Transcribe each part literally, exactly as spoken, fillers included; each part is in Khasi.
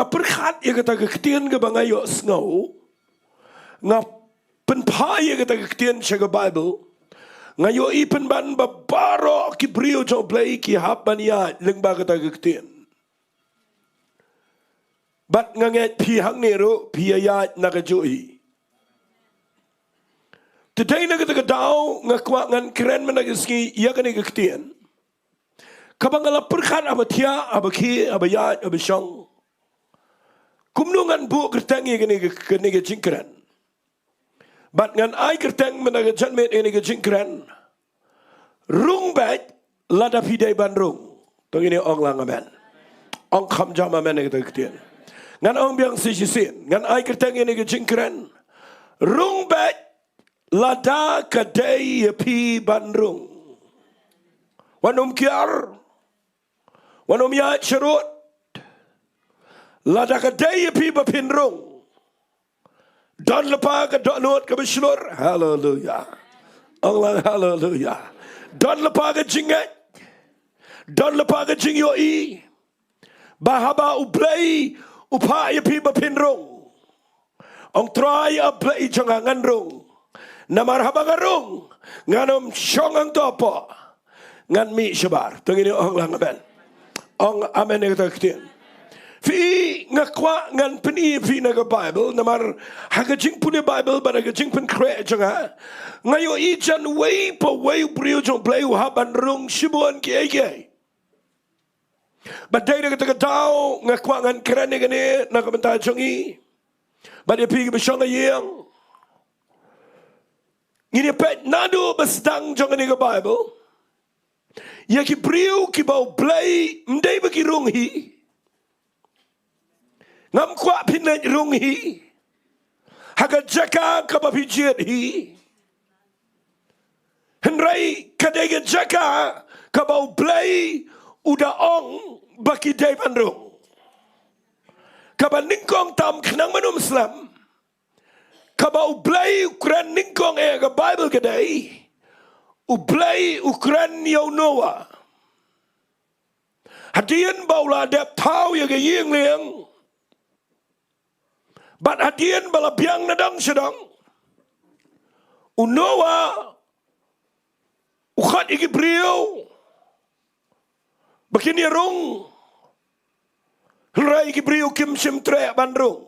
pyrkhat ïa kata ka ktien kaba nga ïohsngew, nga pynphai ïa kata ka ktien sha ka Bible, nga ïohi pynban ba baroh ki briew jong U Blei ki hap ban ïaid lyngba kata ka ktien. Bad nga ngeit phi hangne ruh phi ïaid na kajuh hi. Te dei na kata ka daw nga kwah ngan kren mynta ka sngi ïa kane ka ktien, kaba nga la pyrkhat haba thiah, haba khie, haba ïaid, haba shong. Kumno ngan buh kyrteng ïa kane ka, kane ka jingkren? Bad ngan ai kyrteng mynta ka janmiet ïa kane ka jingkren: Rung beit lada phi dei ban rung. To ngin ong lang amen. Ong kham jam amen ïa kata ka ktien. Ngan ong biang sa shisien. Ngan ai kyrteng ïa kane ka jingkren: Rung beit lada ka dei ïa phi ban rung. Wat nym kiar, wat nym ïaid sharud, lada ka dei ïa phi ba phin rung. Don lypa ka dohnud kaba shlur. Haleluya. Ong lang haleluya. Don lypa ka jingngeit, don lypa ka jingïohi ba haba U Blei u phah ïa phi ba phin rung, ong Trai, A Blei jong nga, ngan rung. Namar haba nga rung, ngan ym shong hangto hapoh, ngan mih shabar. To ngin ong lang amen. Ong amen ïa kata ka ktien. Phi, nga kwah ngan pyni ïa phi na ka Bible, namar ha ka jingpule Bible bad ha ka jingpynkhreh jong nga, nga ïohi jan wei pa wei u briew jong U Blei u hap ban rung shibun kiei kiei. Bad dei na kata ka daw nga kwah ngan kren ïa kane na ka bynta jong ngi bad ïa phi kiba shong ha ïing. Ngin ïa peit naduh ba sdang jong kane ka Bible ïa ki briew kiba U Blei ym dei ba ki rung hi. Ngam kwah phin leit rung hi ha ka jaka kaba phi jied hi. Hynrei ka dei ka jaka kaba U Blei u da ong ba ki dei ban rung. Kaba nyngkong tam, khnang ba nym slem, kaba U Blei u kren nyngkong ha ka Bible ka dei, U Blei u kren ïa u Noah. Hadien ba u la dep thaw ïa ka ïing lieng bad hadien ba la biang na dong sha dong, u Noah u khot ïa ki briew ba kin ïa rung. Hynrei ki briew kim shym treh ban rung.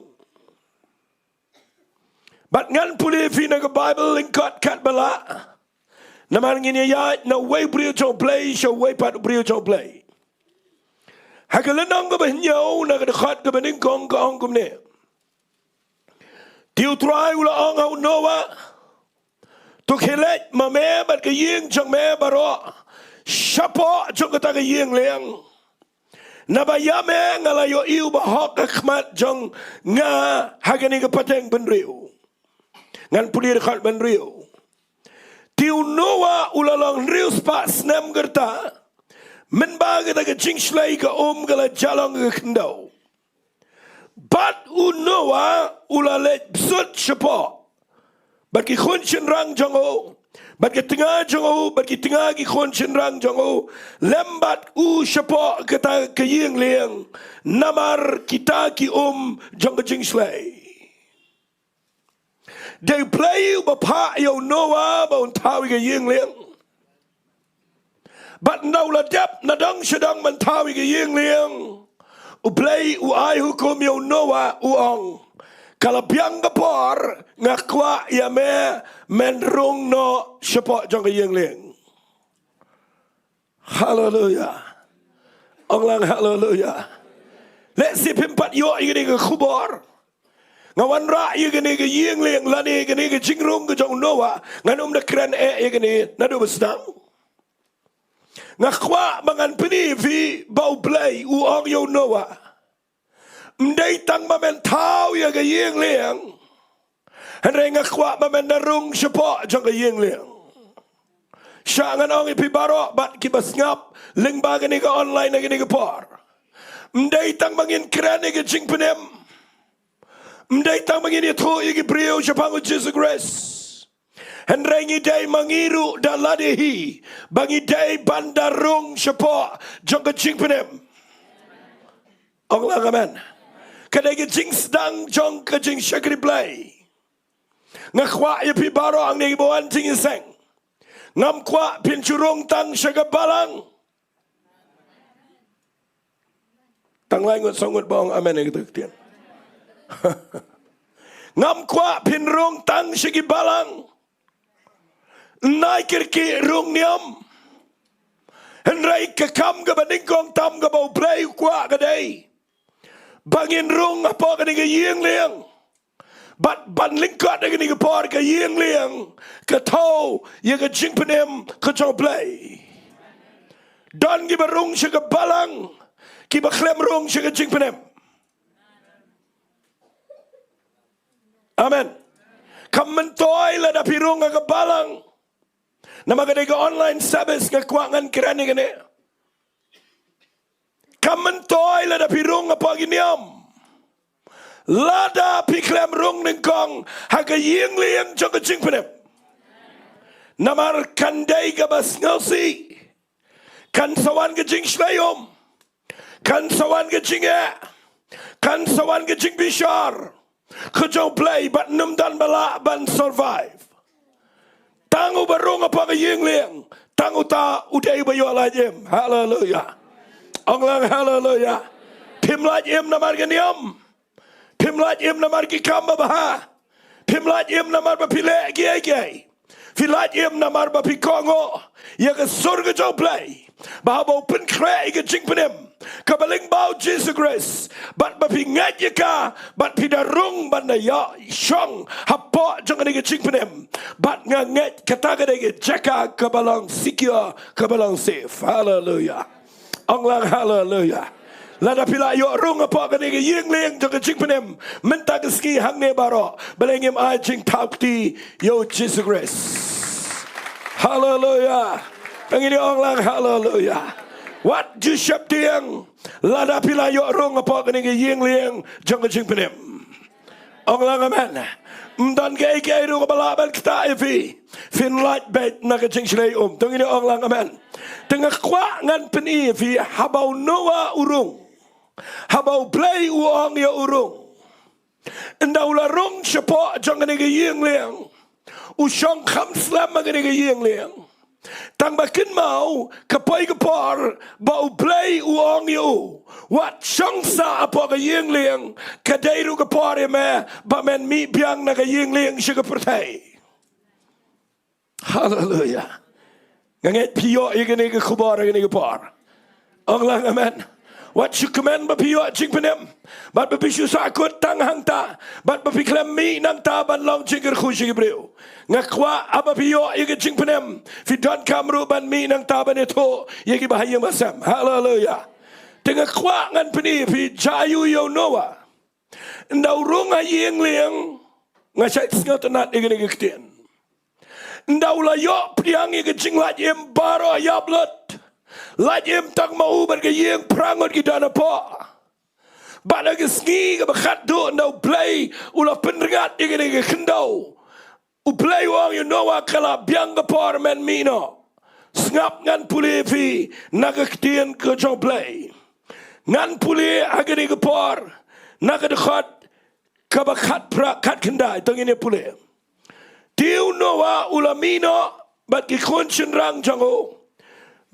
Bad ngan pule ïa phi na ka Bible lyngkot katba lah, namar ngin ïa ïaid na uwei u briew jong U Blei sha uwei pat u briew jong U Blei. Ha ka lynnong kaba hynñiew, na ka dkhot kaba nyngkong, ka ong kumne: Te U Trai u la ong ha u Noah, to khie leit ma me bad ka ïing jong me baroh shapoh jong kata ka ïing lieng, naba ïa me nga la ïohi u bahok ha khmat jong nga ha kane ka pateng bynriew. Ngan pule dkhot ba hynriew. Te u Noah u la long hynriew spah snem ka rta mynba kata ka jingshlei ka um ka la jah long ka khyndew. Bad u Noah u la leit bsut shapoh, bad ki khun shynrang jong u, bad ka tnga jong u, bad ki tnga ki khun shynrang jong u, lem bad u shapoh kata ka ïing lieng, namar kita ki um jong ka jingshlei. Dei U Blei uba phah ïa u Noah ba un thaw ïa ka ïing lieng. Bad ynda u la dep na dong sha dong ban thaw ïa ka ïing lieng, U Blei u ai hukum ïa u Noah, u ong, ka la biang ka por, nga kwah ïa me men rung noh shapoh jong ka ïing lieng. Haleluya. Ong lang haleluya. Lehse phim pat ïoh ïa kane ka khubor. Nga wanrah ïa kane ka ïing lieng lane ïa kane ka jingrung ka jong u Noah, ngan ym da kren eh ïa kane naduh ba sdang. Nga kwah ba ngan pyni ïa phi ba U Blei u ong ïa u Noah, ym dei tang ba men thaw ïa ka ïing lieng, hynrei nga kwah ba men da rung shapoh jong ka ïing lieng. Shah ngan ong ïa phi baroh bad kiba sngap lyngba kane ka online ha kane ka por, ym dei tang ba ngin kren ïa ka jingpynim, ym dei tang ba ngin ïathuh ïa ki briew shaphang U Jisu Khrist, hynrei ngi dei ma ngi ruh da lade hi ba ngi dei ban da rung shapoh jong ka jingpynim. Ong lang amen. ka dei ka jingsdang jong ka jingshakri Blei. Nga kwah ïa phi baroh hangne kiba wan jingïaseng. Ngam kwah phin shu rung tang sha ka balang. Tang lai ngut saw ngut ba ong amen ïa kata ka ktien. Ngam kwah phin rung tang sha ki balang. Nai kyrkieh rung niam. Hynrei ka kam kaba nyngkong tam kaba U Blei u kwah ka dei ba ngin rung hapoh kane ka ïing lieng. Bad ban lyngkot ïa kane ka por ka ïing lieng ka thew ïa ka jingpynim ka jong U Blei. Don kiba rung sha ka balang, kiba khlem rung sha ka jingpynim. Amen. Kam myntoi lada phi rung ha ka balang. Namar ka dei ka online service nga kwah ngan kren ïa kane. Kam myntoi lada phi rung hapoh ki niam. Lada phi khlem rung nyngkong ha ka ïing lieng jong ka jingpynim. Namar kan dei kaba sngewsih. Kan sa wan ka jingshlei um. Kan sa wan ka jingeh. Kan sa wan ka jingbishar ka jong U Blei bad ym don ba lah ban survive. Tang uba rung hapoh ka ïing lieng, tang uta u dei uba ïoh lait im. Haleluya. Ong lang haleluya. Phim lait im namar ka niam. Phim lait im namar ki kam babha. Phim lait im namar ba phi leh kiei kiei. Phi lait im namar ba phi kohnguh ïa ka sur ka jong U Blei. Ba haba u pynkhreh ïa ka jingpynim kaba lyngba U Jisu Khrist, bad ba phi ngeit ïa ka, bad phi da rung ban da ïoh shong hapoh jong kane ka jingpynim. Bad nga ngeit kata ka dei ka jaka kaba long secure, kaba long safe. Haleluya. Ong lang haleluya. Lada phi la ïoh rung hapoh kane ka ïing lieng jong ka jingpynim mynta ka sngi hangne baroh, balei ngim ai jingthaw kti ïa U Jisu Khrist? Haleluya. Ngin ong lang haleluya. Wat ju sheptieng lada phi la ïoh rung hapoh kane ka ïing lieng jong ka jingpynim. Ong lang amen. Ym don kaei kaei ruh kaba lah ban ktah ïa phi. Phin lait beit na ka jingshlei um. To ngin ong lang amen. Te nga kwah ngan pyni ïa phi haba u Noah u rung. Haba U Blei u ong ïa u rung. Ynda u la rung shapoh jong kane ka ïing lieng. U shong kham slem ha kane ka ïing lieng. Tang ba kynmaw ka poi ka por ba U Blei u ong ïa u, wat shong sah hapoh ka ïing lieng, ka dei ruh ka por ïa me ba men mih biang na ka ïing lieng sha ka pyrthei. Haleluya. Nga ngeit phi ïoh ïa kane ka khubor ïa kane ka por. Ong lang amen. Wat shu kmen ba phi ïoh jingpynim. Bad ba phi shu sahkut tang hangta. Bad ba phi khlem mih nangta ban long jingkyrkhu sha ki briew. Nga kwah haba phi ïoh ïa ka jingpynim, phi donkam ruh ban mih nangta ban ïathuh ïa ki bahaïing bahasem. Haleluya. Te nga kwah ngan pyni phi jia ïa u Noah. Ynda u rung ha ïing lieng, nga shait sngewtynnat ïa kane ka ktien. Ynda u la ïoh pdiang ïa ka jinglait im baroh ïap lut. Lait im tang ma u bad ka ïing phra ngut ki don hapoh. Bad ha ka sngi kaba khatduh ynda U Blei u la pynrngat ïa kane ka khyndew. U Blei u ong ïa u Noah ka la biang ka por men mih noh. Sngap ngan pule phi na ka ktien ka jong U Blei. Ngan pule ha kane ka por na ka dkhot kaba khatphra khatkhyndai to ngin ïa pule. Te u Noah u la mih noh bad ki khun shynrang jong u.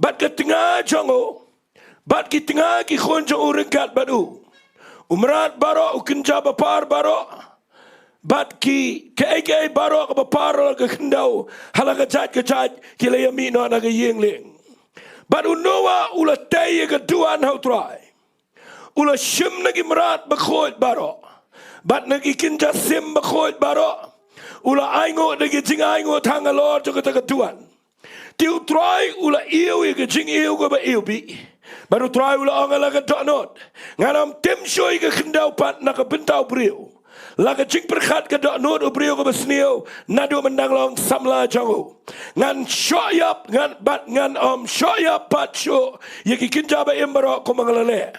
Bad ka tnga jong u. Bad ki tnga ki khun jong u ryngkat bad u. U mrad baroh u kynja bapar baroh. Bad ki kaei kaei baroh kaba par ha la ka khyndew ha la ka jait ka jait ki la ïa mih noh na ka ïing lieng. Bad u Noah u la tei ïa ka duwan ha U Trai. U la shim na ki mrad bakhuid baroh. Bad na ki kynja sim bakhuid baroh. U la ainguh da ki jingainguh tang halor jong kata ka duwan. Te U Trai u la ïew ïa ka jingïew kaba ïew bih. Bad U Trai u la ong ha la ka dohnud. Ngan ym tim shuh ïa ka khyndew pat na ka bynta u briew. La ka jingpyrkhat ka dohnud u briew kaba sniew naduh mynta ngan long samla jong u. Ngan shoh ïap ngan bad ngan ym shoh ïap pat shuh ïa ki kynja ba im baroh kumba nga la leh.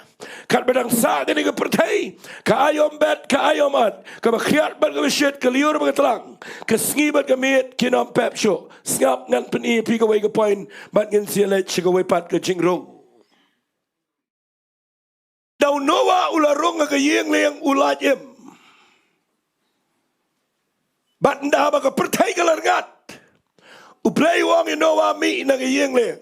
Katba dang sah kane ka pyrthei, ka aïom bet, ka aïom at, kaba khriat bad kaba shit, ka lyiur bad ka tlang, ka sngi bad ka miet, kin ym pep shuh. Sngap ngan pyni ïa phi kawei ka point, bad ngin sa ïaleit sha kawei pat ka jingrung. Da u Noah u la rung ha ka ïing lieng u lait im. Bad ynda ba ka pyrthei ka la rngat, U Blei u ong ïa u Noah mih na ka ïing lieng.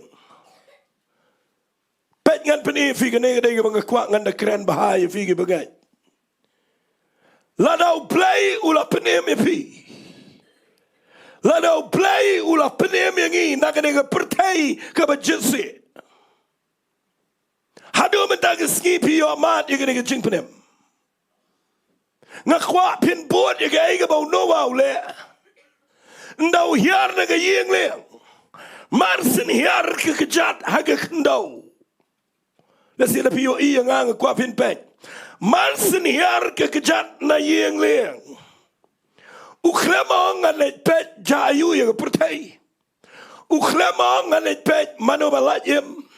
Peit ngan pyni ïa phi kane ka dei kaba nga kwah ngan da kren bha ïa phi kiba ngeit. Lada U Blei u la pynim ïa phi. Lada U Blei u la pynim ïa ngi na kane ka pyrthei kaba jingïaseng. Haduh mynta ka sngi phi ïoh mad ïa kane ka jingpynim. Nga kwah phin bud ïa kaei kaba u Noah u leh. Ynda u hiar na ka ïing lieng, mar shen hiar ka kjat ha ka khyndew. Lehse lada phi ïohi ïa nga, nga kwah phin peit. Mar shen hiar ka kjat na ïing lieng, u khlem ong ngan leit peit jia aiu ïa ka pyrthei. U khlem ong ngan leit peit mano ba lait im.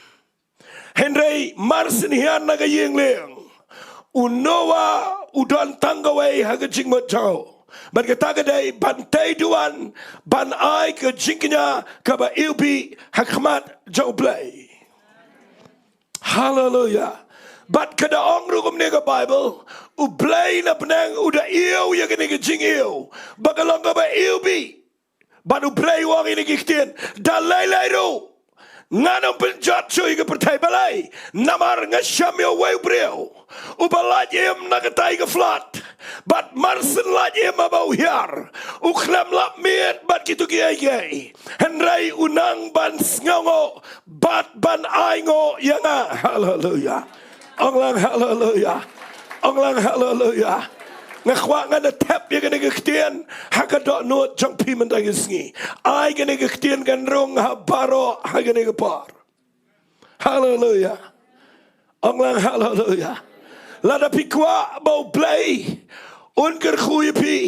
Hynrei mar shen hiar na ka ïing lieng, u Noah u don tang kawei ha ka jingmut jong u. Bad kata ka dei ban tei duwan, ban ai ka jingkñia kaba iwbih ha khmat jong U Blei. Haleluya. Bad ka da ong ruh kumne ka Baibl, U Blei na bneng u da ïew ïa kane ka jingïew ba ka long kaba iwbih. Bad U Blei u ong ïa kine ki ktien, da lei lei ruh ngan ym pynjot shuh ïa ka pyrthei. Balei? Namar nga shem ïa uwei u briew uba lait im na katei ka flood. Bad mar shen lait im haba u hiar, u khlem lap miet bad kito kiei kiei. Hynrei u nang ban sngewnguh bad ban ainguh ïa nga. Haleluya. Ong lang haleluya. Ong lang haleluya. Nga kwah ngan da thep ïa kane ka ktien ha ka dohnud jong phi mynta ka sngi. Ai kane ka ktien kan rung ha baroh ha kane ka por. Haleluya. Ong lang haleluya. Lada phi kwah ba U Blei un kyrkhu ïa phi,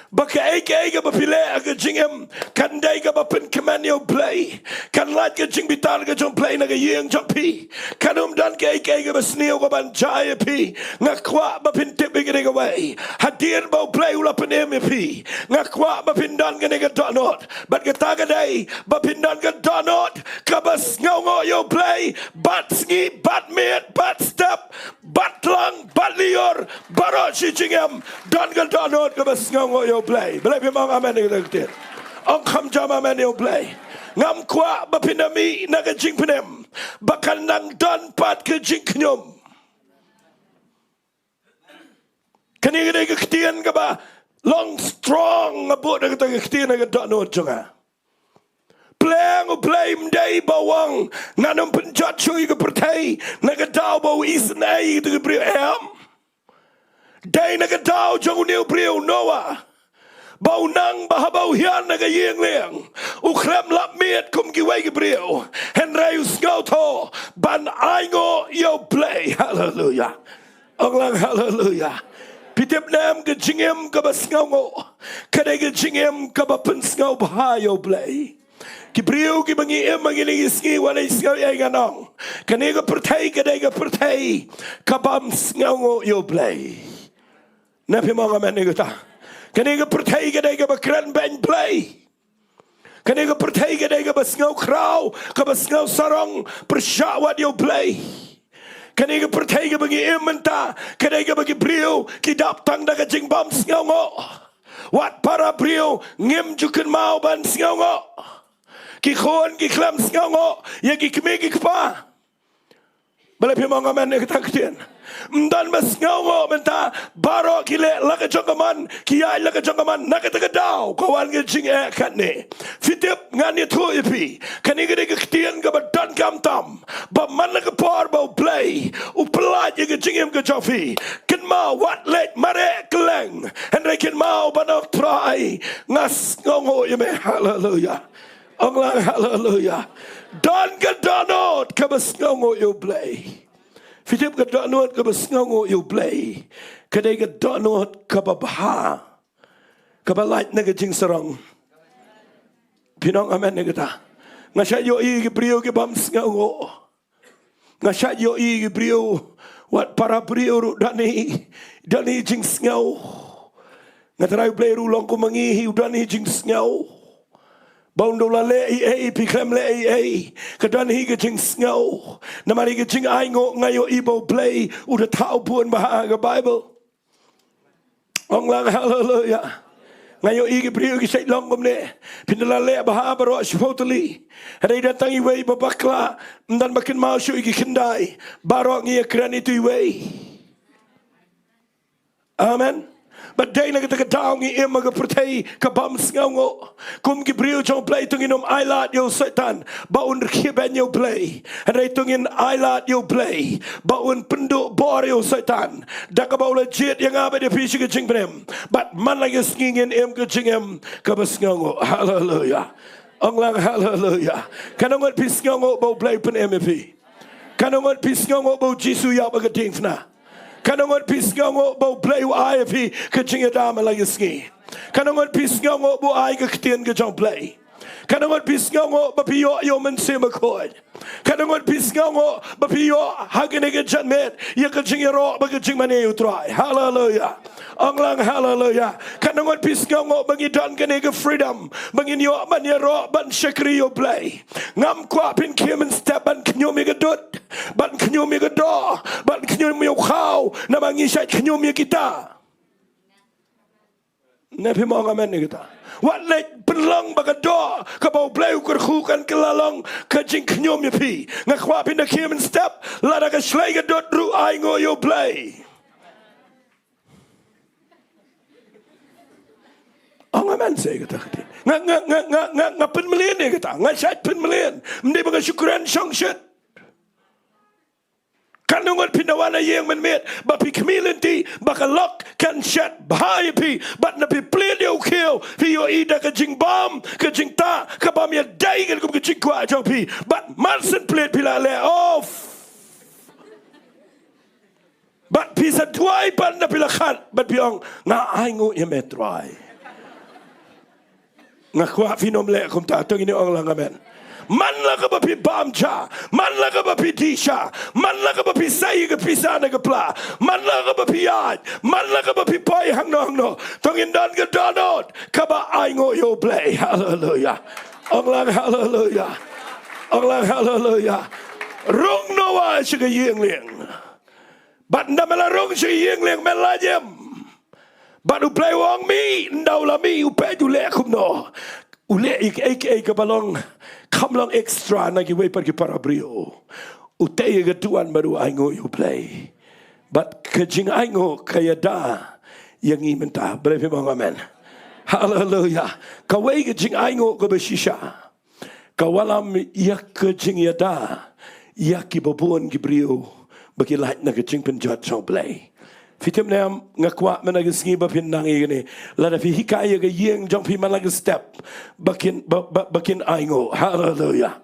ba kaei kaei kaba phi leh ha ka jingim kan dei kaba pynkmen ïa U Blei, kan lait ka jingbitar ka jong U Blei na ka ïing jong phi, kan ym don kaei kaei kaba sniew kaban jia ïa phi, nga kwah ba phin tip ïa kane kawei. Hadien ba U Blei u la pynim ïa phi, nga kwah ba phin don kane ka dohnud. Bad kata ka dei ba phin don ka dohnud kaba sngewnguh ïa U Blei bad sngi bad miet bad step bad tlang bad lyiur, baroh shi jingim don ka dohnud kaba sngewnguh ïa U Blei. Balei phim ong amen ïa kata ka ktien? Ong kham jam amen ïa U Blei. Ngam kwah ba phin da mih na ka jingpynim ba kan nang don pat ka jingkhñium. Kane ka dei ka ktien kaba long strong, nga bud da kata ka ktien ha ka dohnud jong nga. Pleng U Blei ym dei ba u ong ngan ym pynjot shuh ïa ka pyrthei na ka daw ba u isynei ïa kito ki briew, em. Dei na ka daw jong une u briew Noah, ba u nang ba haba u hiar na ka ïing lieng, u khlem lap miet kum kiwei ki briew, hynrei u sngewthuh ban ainguh ïa U Blei. Haleluya. Ong lang haleluya. Phi tip ne em, ka jingim kaba sngewnguh ka dei ka jingim kaba pynsngewbha ïa U Blei. Ki briew kiba ngi im ha kine ki sngi, wat leit sngew ei ngan ong, kane ka pyrthei ka dei ka pyrthei kabym sngewnguh ïa U Blei. Ne phim ong amen ïa kata? Kane ka pyrthei ka dei kaba kren beiñ Blei. Kane ka pyrthei ka dei kaba sngewkhraw, kaba sngewsarong pyrshah wat ïa U Blei. Kane ka pyrthei kaba ngi im mynta ka dei kaba ki briew ki dap tang da ka jingbym sngewnguh. Wat para briew ngim ju kynmaw ban sngewnguh. Ki khun ki khlem sngewnguh ïa ki kmie ki kpa. Balei phim ong amen ïa kata ka ktien? Ym don ba sngewnguh mynta, baroh ki leh la ka jong ka mon, ki ïaid la ka jong ka mon. Na kata ka daw ka wan ka jingeh katne. Phi tip, ngan ïathuh ïa phi, kane ka dei ka ktien kaba donkam tam, ba man la ka por ba U Blei u pyllait ïa ka jingim ka jong phi, kynmaw, wat leit mareh kylleng, hynrei kynmaw ban ong, Trai, nga sngewnguh ïa me. Haleluya. Ong lang haleluya. Don ka dohnud kaba sngewnguh ïa U Blei. Phi tip, ka dohnud kaba sngewnguh ïa U Blei ka dei ka dohnud kaba bha, kaba lait na ka jingsarong. Phin ong amen ïa kata? Nga shait ïohi ki briew kibym sngewnguh. Nga shait ïohi ki briew, wat para briew ruh don hi, don hi jingsngew. Nga trai U Blei ruh long kum ma ngi hi, u don hi jingsngew. Ba un da la leh ei ei, phi khlem leh ei ei, ka don hi ka jingsngew. Namar hi ka jingainguh nga ïohi ba U Blei u da thaw bun bha ha ka Baibl. Ong lang haleluya. Nga ïohi ki briew ki shait long kumne. Phin da la leh bha baroh shiphew tylli. Hynrei don tang iwei ba bakla, ym don ba kynmaw shuh ïa ki khyndai. Baroh ngi ïakren ïa utu iwei. Amen. Bad dei na kata ka daw ngi im ha ka pyrthei ka bym sngewnguh. Kum ki briew jong U Blei to ngin ym ailad ïa u Soitan ba un rkhie beiñ ïa U Blei. Hynrei to ngin ailad ïa U Blei ba un pynduh bor ïa u Soitan. Da kaba u la jied ïa nga bad ïa phi sha ka jingpynim. Bad man la ka sngi ngin im ka jingim kaba sngewnguh. Haleluya. Ong lang haleluya. Katno ngut phi sngewnguh ba U Blei u pynim ïa phi? Katno ngut phi sngewnguh ba U Jisu u ïap ha ka diengphna? Katno ngut phi sngewnguh ba U Blei u ai ïa phi ka jingïada man la ka sngi? Katno ngut phi sngewnguh ba u ai ka ktien ka jong U Blei? Katno ngut phi sngewnguh ba phi ïoh ïa U Mynsiem Bakhuid? Katno ngut phi sngewnguh ba phi ïoh ha kane ka janmiet ïa ka jingïaroh bad ka jingmane ïa U Trai? Haleluya. Ong lang haleluya. Katno ngut phi sngewnguh ba ngi don kane ka freedom ba ngin ïoh ban ïaroh ban shakri ïa U Blei? Ngam kwah phin khie mynstep ban khñium ïa ka dud, ban khñium ïa ka doh, ban khñium ïa u khaw, namar ngi shait khñium ïa kita. Ne phim ong amen ïa kata? Wat leit pynlong ba ka doh kaba U Blei u kyrkhu kan kylla long ka jingkhñium ïa phi. Nga kwah phin da khie mynstep, lada ka shlei ka dud ruh ainguh ïa U Blei. Ong amen seh ïa kata ka ktien. Nga, nga, nga, nga, nga, nga pynmlien ïa kata. Nga shait pynmlien. Ym dei ba nga shu kren shongshit. Katno ngut phin da wan ha ïing mynmiet ba phi khmih lynti ba ka lok kan shet bha ïa phi, bad na phi plied ïa u khiew phi ïohi da ka jingbam, ka jingtah, ka bam ïadei katkum ka jingkwah jong phi, bad mar shen plied phi la leh off. Bad phi sa duwai pat na phi la khat bad phi ong, nga ainguh ïa me Trai. Nga kwah phin ym leh kumta, to ngin ong lang amen. Man la kaba phi bam sha, man la kaba phi dih sha, man la kaba phi sei ka pisa na ka pla, man la kaba phi ïaid, man la kaba phi poi hangno hangno, to ngin don ka dohnud kaba ainguh ïa U Blei. Haleluya. Ong lang haleluya. Ong lang haleluya. Rung Noah sha ka ïing lieng. Bad ynda me la rung sha ka ïing lieng me la jem. Bad U Blei u ong mih, ynda u la mih u peit u leh kumno. U leh ïa kiei kiei kaba long, kam long extra na kiwei pat ki para briew. U tei ïa ka duwan bad u ainguh ïa U Blei. Bad ka jingainguh ka ïada ïa ngi mynta. Balei phim ong amen? Haleluya. Kawei ka jingainguh kaba shisha ka wallam ïa ka jingïada ïa kiba bun ki briew ba ki lait na ka jingpynjot jong U Blei. Phi tip ne em, nga kwah mynta ka sngi ba phin nang ïa kane. Lada phi hikai ïa ka ïing jong phi man la ka step, ba kin, ba, ba, ba kin ainguh. Haleluya.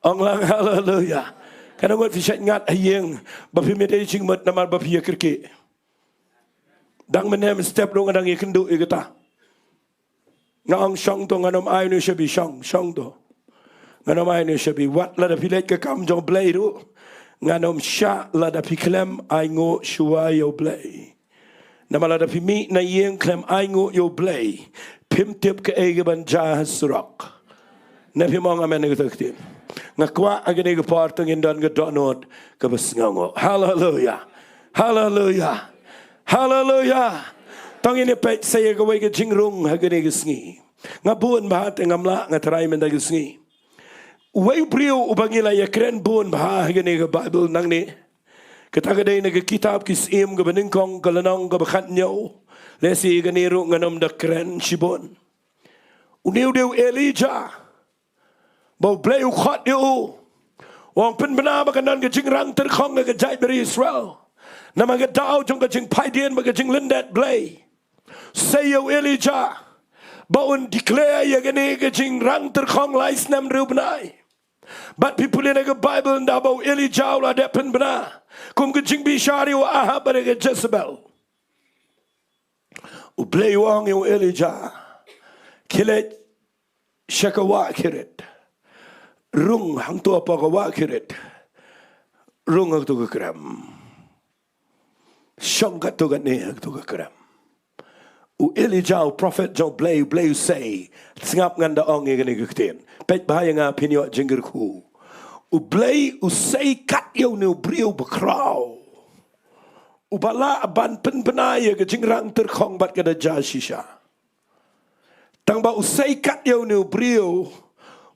Ong lang haleluya. Katno ngut phi shait ngat ha ïing ba phim ïadei jingmut namar ba phi ïakyrkieh? Dang mynne mynstep ruh nga dang ïakynduh ïa kata. Nga ong shong to, ngan ym ai une u shabi, shong, shong to. Ngan ym ai une u shabi. Wat lada phi leit ka kam jong U Blei ruh, ngan ym shah lada phi khlem ainguh shuwa ïa U Blei. Namar lada phi mih na ïing khlem ainguh ïa U Blei, phim tip kaei kaban jia ha surok. Ne phim ong amen ïa kata ka ktien? Nga kwah ha kane ka por to ngin don ka dohnud kaba sngewnguh. Haleluya. Haleluya. Haleluya. To ngin ïa peit sa ïa kawei ka jingrung ha kane ka sngi. Nga bun bha te ngam lah, nga trai mynta ka sngi. Uwei u briew uba ngi la ïakren bun bha ha kane ka Baibl nangne, kata ka dei na ka kitab Ki Syiem kaba nyngkong, ka lynnong kaba khathynñiew. Lehse ïa kane ruh ngan ym da kren shibun. Une u dei u Elijah. Ba U Blei u khot ïa u, u ong pynbna ba kan don ka jingrang tyrkhong ha ka jaitbynriew Israel namar ka daw jong ka jingphaidien bad ka jinglyndet Blei. Sa ïa u Elijah ba un declare ïa kane ka jingrang tyrkhong lai snem hynriew bnai. Bad phi pule na ka Baibl, ynda ba u Elijah u la dep pynbna, kum ka jingbishar ïa u Ahab bad ïa ka Jezebel, U Blei u ong ïa u Elijah, khie leit sha ka wah Kerith. Rung hangto hapoh ka wah Kerith. Rung ha kato ka krem. Shong katto katne ha kato ka krem. U Elijah, u prophet jong U Blei, U Blei u sei. Sngap, ngan da ong ïa kane ka ktien. Peit bha ïa nga, phin ïoh jingkyrkhu. U Blei u sei kat ïa une u briew bakhraw uba lah ban pynbna ïa ka jingrang tyrkhong bad ka da ja shisha. Tang ba u sei kat ïa une u briew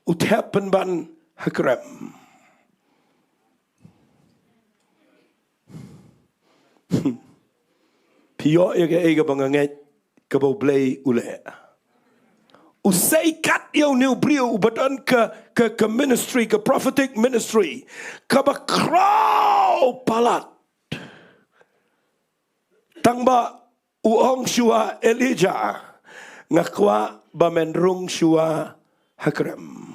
u thep pynban ha krem. Phi ïoh ïa kaei kaba nga ngeit kaba U Blei u leh? U sei kat ïa une u briew uba don ka, ka, ka ministry, ka prophetic ministry kaba khraw palat. Tang ba u ong shuwa, Elijah, nga kwah ba men rung shuwa ha krem.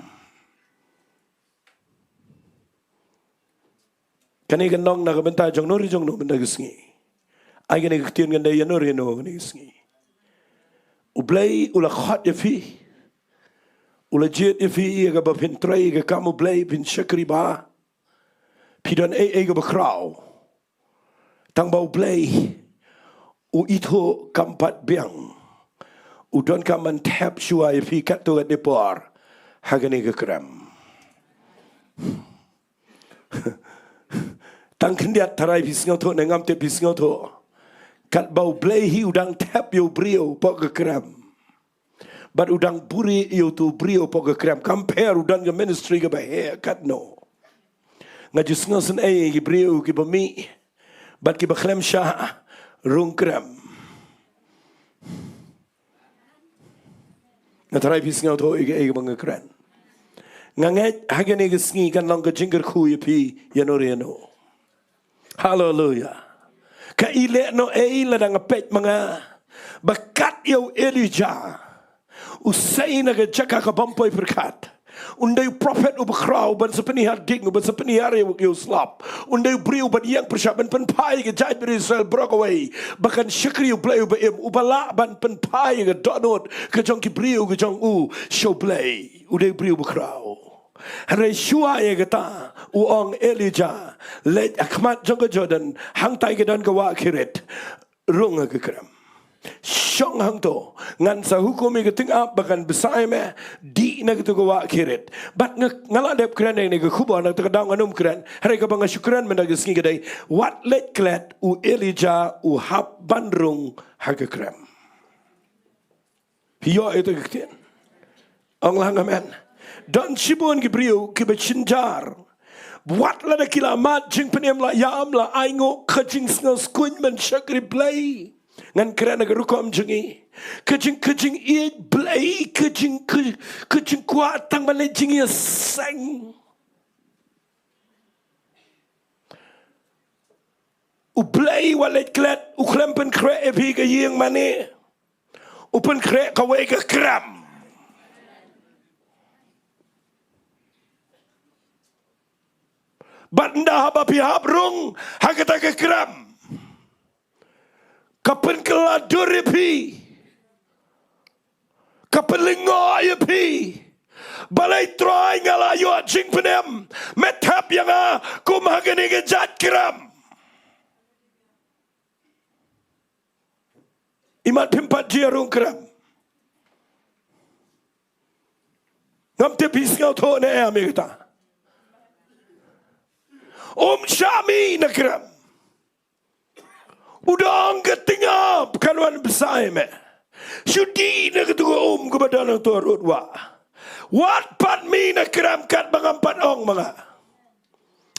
Kane kan long na ka bynta jong no re jong no mynta ka sngi. Ai kane ka ktien kan dei ïa no re no kane ka sngi. U Blei u la khot ïa phi. U la jied ïa phi ïa kaba phin trei ïa ka kam U Blei, phin shakri bha. Phi don ei ei kaba khraw. Tang ba U Blei u ithuh kam pat biang. U donkam ban thep shuwa ïa phi katto katne por ha kane ka krem. Tang khyndiat, tharai phi sngewthuh ne ngam tip phi sngewthuh. Katba U Blei hi u dang thep ïa u briew hapoh ka krem. Bad u dang buhrieh ïa uto u briew hapoh ka krem. Kam pher, u don ka ministry kaba heh katno. Nga ju sngewsynei ïa ki briew kiba mih bad kiba khlem shah rung krem. Nga tharai phi sngewthuh ïa kaei kaba nga kren. Nga ngeit ha kane ka sngi kan long ka jingkyrkhu ïa phi ïa no re ïa no. Haleluya. Ka i leh no ei lada nga peit ma nga ba kat ïa u Elijah u sei na ka jaka ka bym poi pyrkhat. Un dei u prophet uba khraw, uban sa pynhiar ding, uban sa pynhiar ïa u slap. Un dei u briew uban ïeng pyrshah ban pynphai ka jaitbynriew Israel baroh kawei ba kan shakri U Blei uba im, uba lah ban pynphai ka dohnud ka jong ki briew ka jong u sha U Blei. U dei u briew uba khraw. Hynrei shuwa ïa kata u ong, Elijah, leit ha khmat jong ka Jordan, hangtai ka don ka wah Kerith. Rung ha ka krem. Shong hangto, ngan sa hukum ïa ka tyngab ba kan bsa ïa me, dih na kato ka wah Kerith. Bad nga, nga la dep kren ïa kane ka khubor na kata ka daw, ngan ym kren. Hynrei kaba nga shu kren mynta ka sngi ka dei, wat leit klet, u Elijah u hap ban rung ha ka krem. Phi ïoh ïa kata ka ktien? Ong lang amen. Don shibun ki briew kiba jynjar. Wat lada ki la mad jingpynim, la ïam, la ainguh, ka jingsngew skhem ban shakri Blei. Ngan kren ha ka rukom jong ngi. Ka jing, ka jingïeit Blei, ka jing, ka, ka jingkwah tang ban leit jingïaseng. U Blei wat leit klet, u khlem pynkhreh ïa phi ka ïing mane. U pynkhreh kawei ka krem. Bad ynda haba phi hap rung ha kata ka krem, ka pynkylla dur ïa phi, ka pynlyngngoh ïa phi. Balei Trai nga la ïoh jingpynim, me thep ïa nga kum ha kane ka jait krem. Imat phim pat ju ïa rung krem. Ngam tip phi sngewthuh ne em ïa kata. Um shah mih na krem. U dang ka tyngab kan wan bsa ïa me. Shu dih na kato ka um kaba don hangto ha rud wah. Wat pat mih na krem katba ngam pat ong ma nga.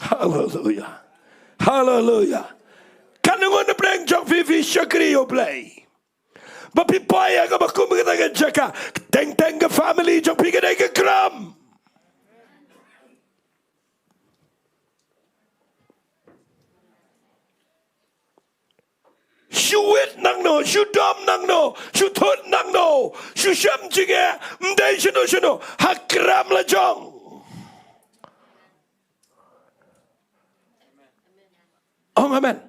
Haleluya. Haleluya. Katno ngut na pdeng jong phi phi shakri ïa U Blei ba phi poi ha kaba kum kata ka jaka? Teng teng ka family jong phi ka dei ka krem. Shu wit nangno, shu dom nangno, shu thut nangno, shu shem jingeh, ym dei shano shano, ha krem la jong. Ong amen.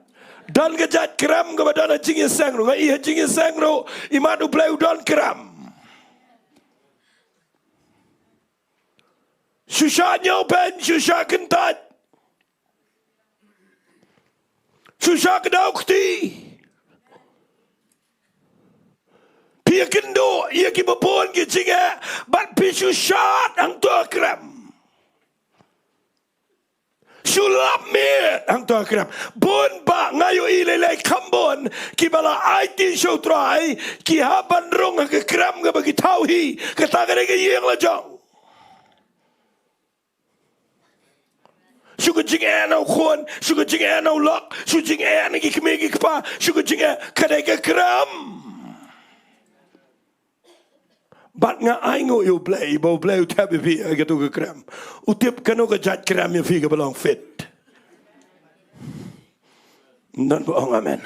Don ka jait krem kaba don ha jingïaseng ruh, nga i ha jingïaseng ruh, imat U Blei u don krem. Shu shah ñiewbeiñ, shu shah kyntait. Shu shah kdaw kti. ïakynduh ïa kiba bun ki jingeh, bad phi shu shad hangto ha krem. Shu lap miet hangto ha krem. Bun bah nga ïohi lei lei kham bun kiba la aiti sha U Trai, ki hap ban rung ha ka krem kaba ki thaw hi, kata ka dei ka ïing la jong. Shu ka jingeh na u khun, shu ka jingeh na u lok, shu jingeh na ki kmie ki kpa, shu ka jingeh, ka dei ka krem. Bad nga ainguh ïa U Blei, ba U Blei u thep ïa phi ïa kato ka krem. U tip kano ka jait krem ïa phi kaba long fit. Ym don ba ong amen.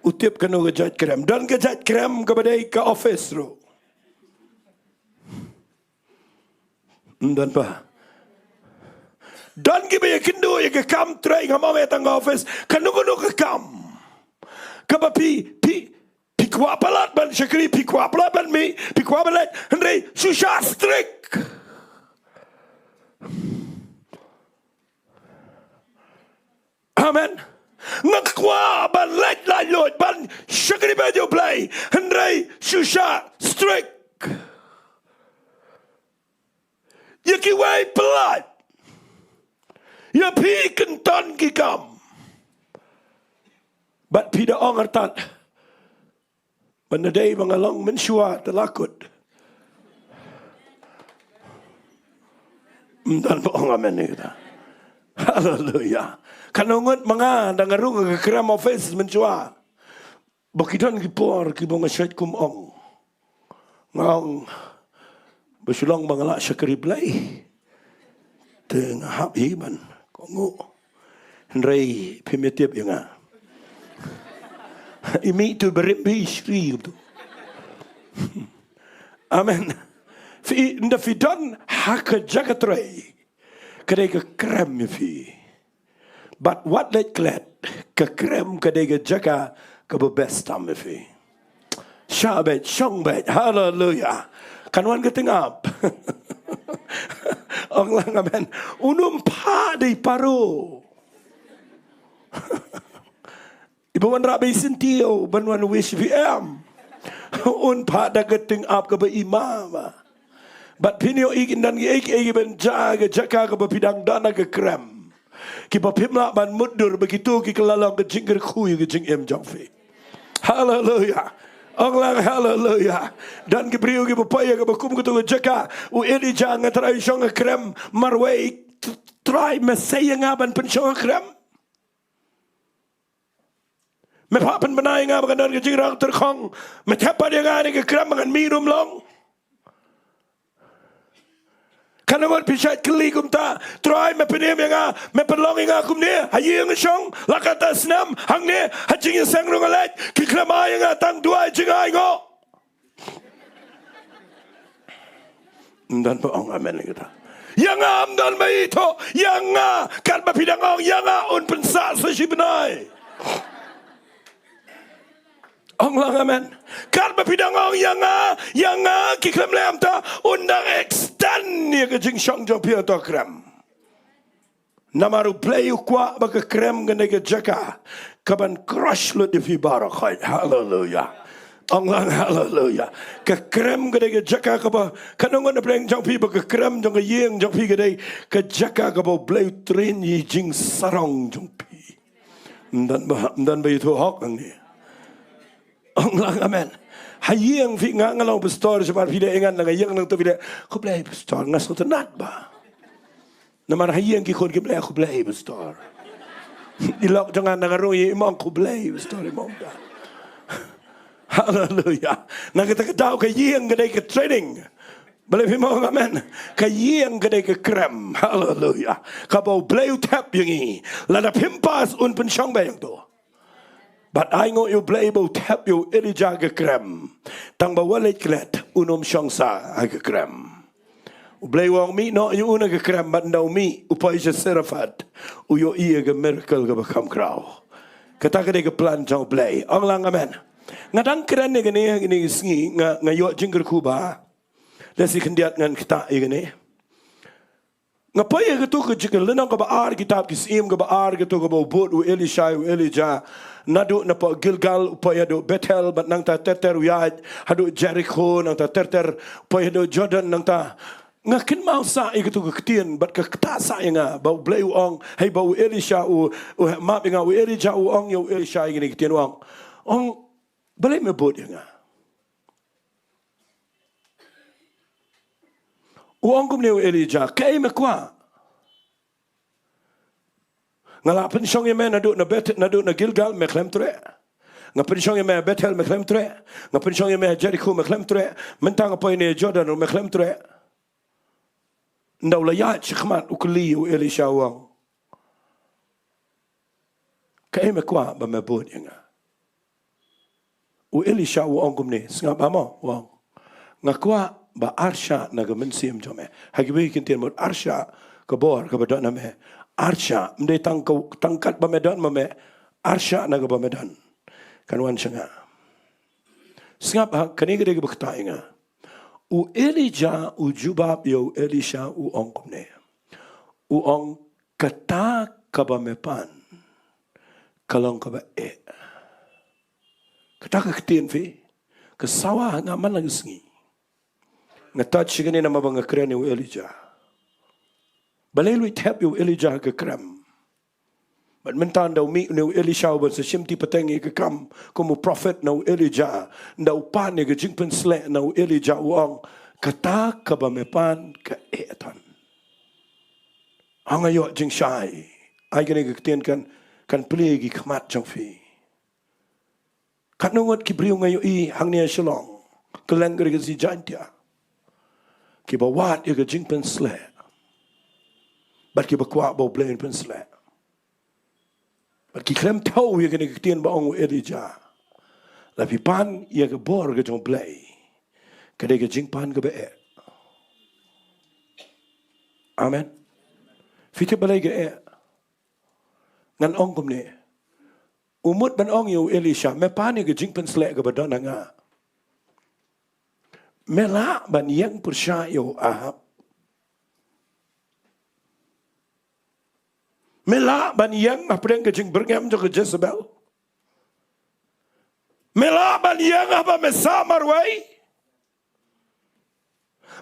U tip kano ka jait krem. Don ka jait krem kaba dei ka office ruh. Ym don ba. Don kiba ïakynduh ïa ka kam trei, ngam ong ïa tang ka office, kano kano ka kam. Kaba phi, phi, phi kwah palat ban shakri, phi kwah palat ban mih, phi kwah ban leit, hynrei shu shah strict. Amen. Nga kwah ban leit laitluid ban shakri bad ïa U Blei, hynrei shu shah strict. Ïa kiwei palat. Ïa phi kynton ki kam. Bad phi da ong artat, ba na dei ba nga long mynshuwa te la kut. Ym don ba ong amen ïa kata. Haleluya. Kano ngut ma nga dang rung ha ka krem office mynshuwa. Ba ki don ki por kiba nga shait kum ong. Nga ong, ba shu long ba nga lah shakri Blei, te nga hap hi ban kohnguh. Hynrei phim ïatip ïa nga. I mih tu ba rim bishri tu. Amen. Phi, ynda phi don ha ka jaka trei, ka dei ka krem ïa phi. Bad wat leit klet, ka krem ka dei ka jaka kaba best tam ïa phi. Shah beit, shong beit, haleluya. Kan wan ka tyngab. Ong lang amen. Un ym phah da i Paro. Iba wanrah beit syntiew ban wan wish phi em. Un phah da ka tyngab kaba i ma ba. Bad phin ïohi kin don kiei kiei kiban jia ha ka jaka kaba phi dang don ha ka krem. Kiba phim lah ban mutdur ba kito ki kylla long ka jingkyrkhu ïa ka jingim jong phi. Haleluya. Ong lang haleluya. Don ki briew kiba poi ha kaba kum kato ka jaka. U Elijah, nga trai shong ha krem marwei. Trai, me sei ïa nga ban pynshong ha krem. Me phah pynbna ïa nga ba kan don ka jingrong tyrkhong. Me thep pat ïa nga ha ka krem ba ngan mih ruh ym long. Kano ngut phi shait kylli kumta, Trai me pynim ïa nga, me pynlong ïa nga kumne, ha ïing shong, la katta snem, hangne, ha jingïaseng ruh nga leit, ki khlem ai ïa nga tang duwai jingainguh. Ym don ba ong amen ïa kata. Ïa nga ym don ba ithuh, ïa nga, katba phi dang ong, ïa nga un pynsah sa shi bnai. Ong lang amen. Katba phi dang ong ïa nga, ïa nga, ki khlem leh kumta, un dang extend ïa ka jingshong jong phi ha kato ka krem. Namar U Blei u kwah ba ka krem kan dei ka jaka kaban crush lut ïa phi baroh khoit. Haleluya. Ong lang haleluya. Ka krem kan dei ka jaka kaba, kano ngut na pdeng jong phi ba ka krem jong ka ïing jong phi ka dei ka jaka kaba U Blei u train ïa i jingsarong jong phi. Ym don ba, ym don ba ithuh hok hangne. Ong lang amen. Ha ïing phi, nga nga long pastor, shabar phi leh ïa nga na ka ïing nangta phi leh, khublei pastor, nga sngewtynnat ba. Namar ha ïing ki khun kim leh khublei pastor. I lok jong nga na ka rung ïa i mong khublei pastor, i mong ta. Haleluya. Na kata ka daw ka ïing ka dei ka training. Balei phim ong amen? Ka ïing ka dei ka krem. Haleluya. Kaba U Blei u thep ïa ngi. Lada phim pass un pynshong beit ïa nga to. Bad ainguh ïa U Blei ba u thep ïa u Elijah ka krem. Tang ba wat leit klet un ym shong sa ha ka krem. U Blei u ong mih noh ïa u na ka krem bad ynda u mih u poi sha Zarephath. U ïohi ïa ka miracle kaba kham khraw. Kata ka dei ka plan jong U Blei. Ong lang amen. Nga dang kren ïa kane ha kine ki sngi nga, nga ïoh jingkyrkhu ba. Lehse khyndiat ngan ktah ïa kane. Nga poi ha katu ka jingkylli nong kaba ar, kitab ki Syiem kaba ar, katu kaba u bud u Elisha ïa u Elijah. Naduh napoh Gilgal u poi haduh Bethel, bad nangta ter ter u ïaid haduh Jericho, nangta ter ter u poi haduh Jordan, nangta. Nga kynmaw sah ïa katu ka ktien, bad ka ktah sah ïa nga, ba U Blei u ong, hei ba u Elisha u, u map ïa nga, u Elijah u ong ïa u Elisha ïa kine ki ktien u ong. Ong, balei me bud ïa nga? U ong kumne u Elijah, kaei me kwah? Nga la pynshong ïa me naduh na Beth-, naduh na Gilgal, me khlem treh. Nga pynshong ïa me Bethel, me khlem treh. Nga pynshong ïa me Jericho, me khlem treh. Mynta nga poi ne Jordan, me khlem treh. Ynda u la ïaid shakhmat u kylli u Elisha u ong, kaei me kwah ba me bud ïa nga? U Elisha u ong kumne, sngap mo, u ong, nga kwah ba arshah na ka mynsiem jong me. Ha kiwei ki ktien mut arshah ka bor kaba don ha me. Arshah, ym dei tang ka, tang kat ba me don ma me, arshah na kaba me don kan wan sha nga. Sngap ha, kane ka dei kaba ktah ïa nga. U Elijah u jubab ïa u Elisha u ong kumne. U ong, kata kaba me pan ka long kaba eh. Kata ka ktien phi, ka sawa ha nga man la ka sngi. Nga touch ïa kane namar ba nga kren ïa u Elijah. Balei u la thep ïa u Elijah ha ka krem? Bad mynta ynda u mih une u Elisha uban sa shimti pateng ïa ka kam kum u prophet na u Elijah, ynda u pan ïa ka jingpynsleh na u Elijah u ong, kata kaba me pan ka eh than. Nga ïoh jingshai. Ai kane ka ktien kan, kan plie ïa ki khmat jong phi. Katno ngut ki briew nga ïohi hangne ha Shillong, kylleng ka ri Khasi Jaiñtia, kiba wad ïa ka jingpynsleh, bad kiba kwah ba U Blei un pynsleh. Bad ki khlem thew ïa kane ka ktien ba ong u Elijah. La phi pan ïa ka bor ka jong U Blei, ka dei ka jingpan kaba eh. Amen. Phi tip balei ka eh? Ngan ong kumne. U mut ban ong ïa u Elisha, me pan ïa ka jingpynsleh kaba don ha nga. Me lah ban ïeng pyrshah ïa u Ahab? Me lah ban ïeng hapdeng ka jingbyrngem jong ka Jezebel? Me lah ban ïeng haba me sah marwei?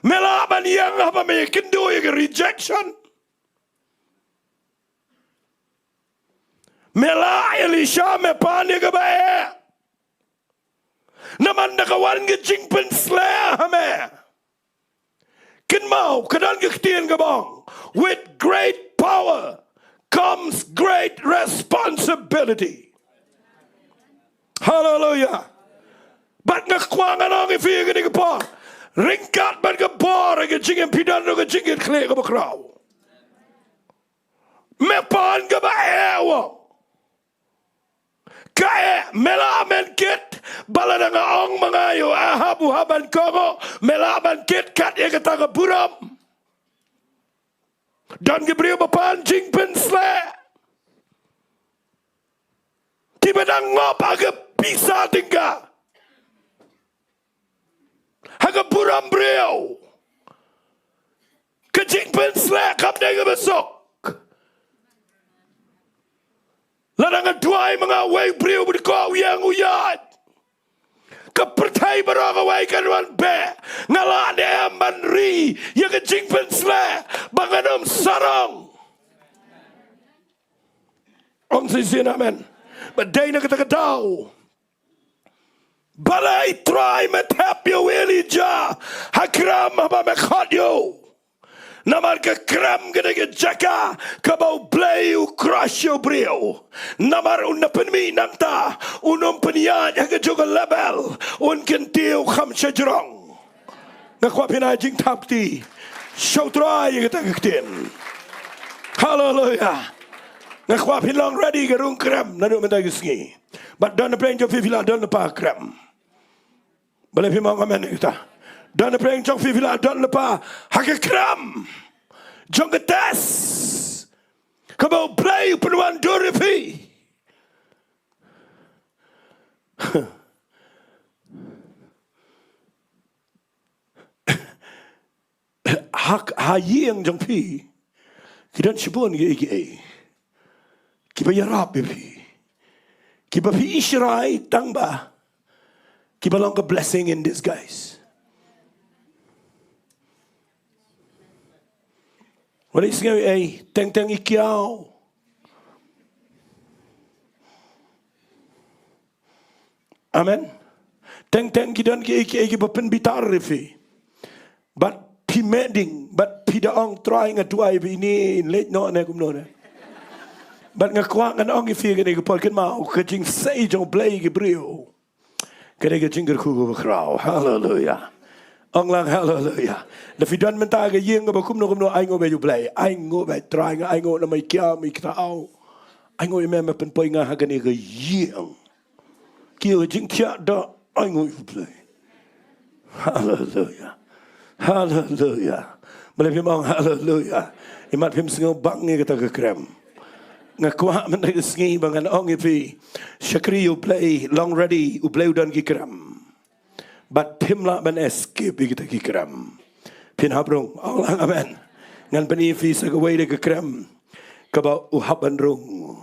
Me lah ban ïeng haba me ïakynduh ïa ka rejection? Me lah Elisha me pan ïa kaba eh? Namar da ka wan ka jingpynsleh ha me. Kynmaw, ka don ka ktien kaba ong, with great power comes great responsibility. Hallelujah. Bad nga kwah ngan ong ïa phi ha kane ka por, ryngkat bad ka bor ka jingim phi don ruh ka jingkitkhlieh kaba khraw. Me pan kaba eh u ong. Ka eh, me lah men kit, ba lada nga ong ma nga ïa u Ahab u hap ban kohnguh, me lah ban kit kat ïa kata ka burom. Don ki briew ba pan jingpynsleh, kiba dang ngop ha ka pisa tyngka. Ha ka burom briew. Ka jingpynsleh kam dei kaba suk. Lada nga duwai ma nga uwei u briew ba dei ko u ïeng u ïaid, ka pyrthei baroh kawei kan wan beh. Nga lah ne em ban ri ïa ka jingpynsleh ba ngan ym sarong? Ong shisien amen. Ba dei na kata ka daw. Balei Trai me thep ïa u Elijah ha krem haba me khot ïa u? Namar ka krem ka dei ka jaka kaba U Blei u crush ïa u briew. Namar un da pynmih nangta, un ym pynïaid ha ka jong ka level, un kyntiew kham shajrong. Nga kwah phin ai jingthap kti sha u Trai ïa kata ka ktien. Haleluia. Nga kwah phin long ready ka rung krem naduh mynta ka sngi. Bad don na pdeng jong phi, phi la don lypa krem. Balei phim ong amen ïa kata? Don na pdeng jong phi, phi la don lypa ha ka krem jong ka test kaba U Blei u pynwandur ïa phi. Ha, ha ïing jong phi, Ki don shibun kiei kiei kiba ïarap ïa phi, kiba phi i shrai tang ba kiba long ka blessing in disguise. Wat la i sngew ei, teng teng i kiaw. Amen. Teng teng ki don kiei kiei kiba pynbitar ïa phi. Bad phi meh ding, bad phi da ong, Trai, nga duwai ba ine in leit noh ne kumno ne. Bad nga kwah ngan ong ïa phi kane ka por, kynmaw, ka jingsei jong U Blei ïa ki briew ka dei ka jingkyrkhu kaba khraw. Haleluia. Ong lang haleluia. Lada phi don mynta ha ka ïing kaba kumno kumno, ainguh beit ïa U Blei. Ainguh beit, Trai, nga ainguh namar i kiaw, i ktaw. Ainguh ïa me, me pynpoi nga ha kane ka ïing. Ki ïa ka jingthiah da, ainguh ïa U Blei. Haleluia. Haleluia. Balei phim ong haleluia? Imat phim sngewbang ïa kata ka krem. Nga kwah mynta ka sngi ba ngan ong ïa phi, shakri ïa U Blei, long ready, U Blei u don ki krem. Bad phim lah ban escape ïa kita ki krem. Phin hap rung. Ong lang amen. Ngan pyni ïa phi sa kawei de ka krem kaba u hap ban rung.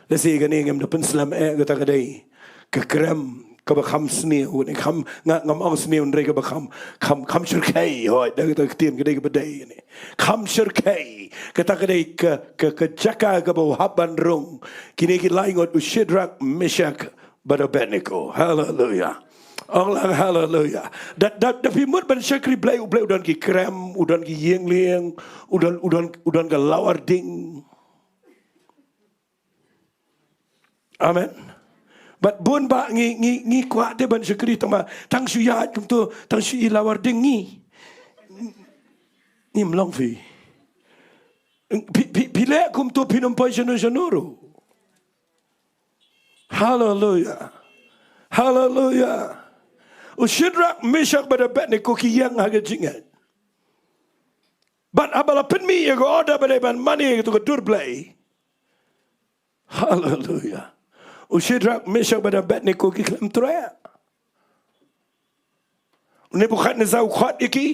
Lehse kane ngam da pynslem eh, kata ka dei ka krem kaba kham sniew, ne kham, nga, ngam ong sniew, hynrei kaba kham, kham, kham shyrkhei, hooid, da kata ka ktien ka dei kaba dei ne. Kham shyrkhei, kata ka dei ka, ka, ka jaka kaba u hap ban rung. Kine ki lai ngut, u Shadrak, Meshak bad Abednego. Haleluia. Ong lang haleluia. Da, da, da phi mut ban shakri Blei, U Blei u don ki krem, u don ki ïing lieng, u don, u don, u don ka lawar ding. Amen. Bad bun ba ngi, ngi, ngi kwah te ban shakri tang ba tang shu ïaid kumto, tang shu i lawar ding ngi. Ngim long phi. Phi, phi, phi leh kumto phin ym poi shano shano ruh. Haleluia. Haleluia. U Shadrak, Meshak bad Abednego ki ïeng ha ka jingngeit. Bad haba la pynmih ïa ka order ba dei ban mane ïa kato ka dur Blei. Haleluia. U Shadrak, Meshak bad Abednego ki khlem treh. U Nebukadnesar u khot ïa ki.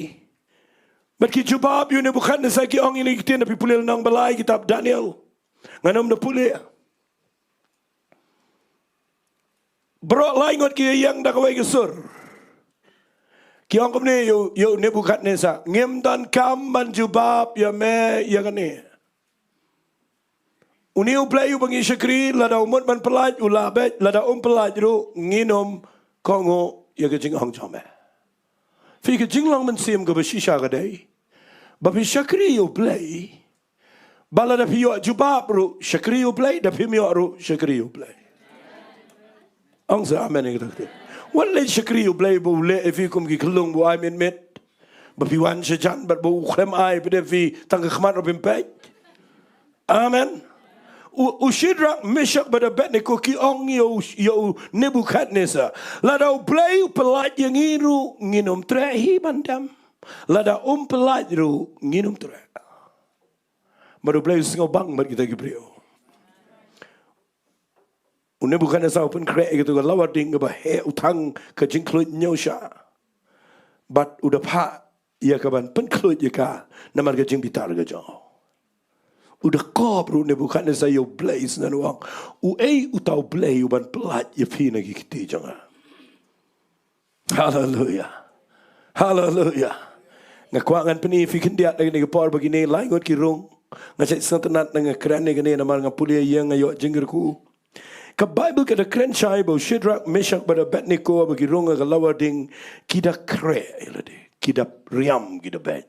Bad ki jubab ïa u Nebukadnesar, ki ong ïa kine ki ktien, lada phi pule lynnong ba lai kitab Daniel. Ngan ym da pule. Baroh lai ngut ki ïeng da kawei ka sur. Ki ong kumne ïa u, ïa u Nebukadnesar, ngim donkam ban jubab ïa me ïa kane. Une U Blei uba ngi shakri, lada u mut ban pyllait u lah beit, lada um pyllait ruh ngin ym kohnguh ïa ka jingainguh jong me. Phi, ka jinglong mynsiem kaba shisha ka dei ba phi shakri ïa U Blei, ba lada phi ïoh jubab ruh shakri ïa U Blei, da phim ïoh ruh shakri ïa U Blei. Ong sa amen ïa kata ka ktien. Wat leit shakri ïa U Blei ba u leh ïa phi kum ki khyllung ba u ai miet miet, ba phi wan shajan bad ba u khlem ai pat ïa phi tang ka khmat ruh phim peit. Amen. U, u Shadrak, Meshak bad Abednego ki ong ïa u, ïa u Nebukadnesar, lada U Blei u pyllait ïa ngi ruh ngin ym treh hi ban dem. Lada um pyllait ruh ngin ym treh. Bad U Blei u sngewbang bad kita ki briew. U Nebukadnesar u pynkhreh ïa kato ka lawar ding kaba heh, u thang ka jingkhluit hynñiew shah. Bad u da phah ïa ka ban pynkhluit ïa ka namar ka jingbitar ka jong u. U da kop ruh u Nebukadnesar ïa U Blei, sngewbha u ong, uei uta U Blei u ban pyllait ïa phi na ki kti jong nga? Haleluia. Haleluia. Nga kwah ngan pyni ïa phi khyndiat ha kane ka por ba kine lai ngut ki rung. Nga shait sngewtynnat, nga kren ïa kane namar nga pule ïa nga ïoh jingkyrkhu. Ka Baibl ka da kren shai ba u Shadrak, Meshak bad Abednego ba ki rung ha ka lawar ding, ki da khreh ïa lade, ki da riam, ki da beit.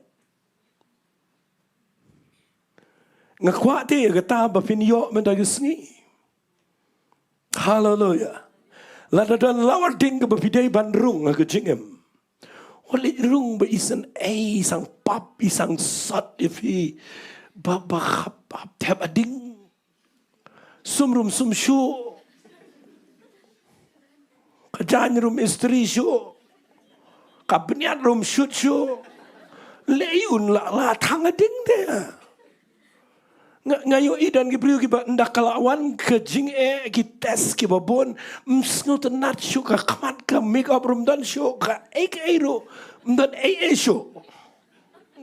Nga kwah te ïa kata ba phin ïoh mynta ka sngi. Haleluia. Lada don lawar ding kaba phi dei ban rung ha ka jingim, wat leit rung ba i sngewsih, i sngewpap, i sngewsot ïa phi. Ba, ba hap, hap thep ha ding. Sum ruh ym sum shuh. Ka jaiñ ruh ym istri shuh. Ka bniat ruh ym shut shuh. Lei un la, la thang ha ding te. Nga, nga ïohi don ki briew kiba ynda ka la wan ka jingeh, ki test kiba bun, ym sngewtynnat shuh, ka khmat, ka makeup ruh ym don shuh, kaei kaei ruh ym don ei ei shuh.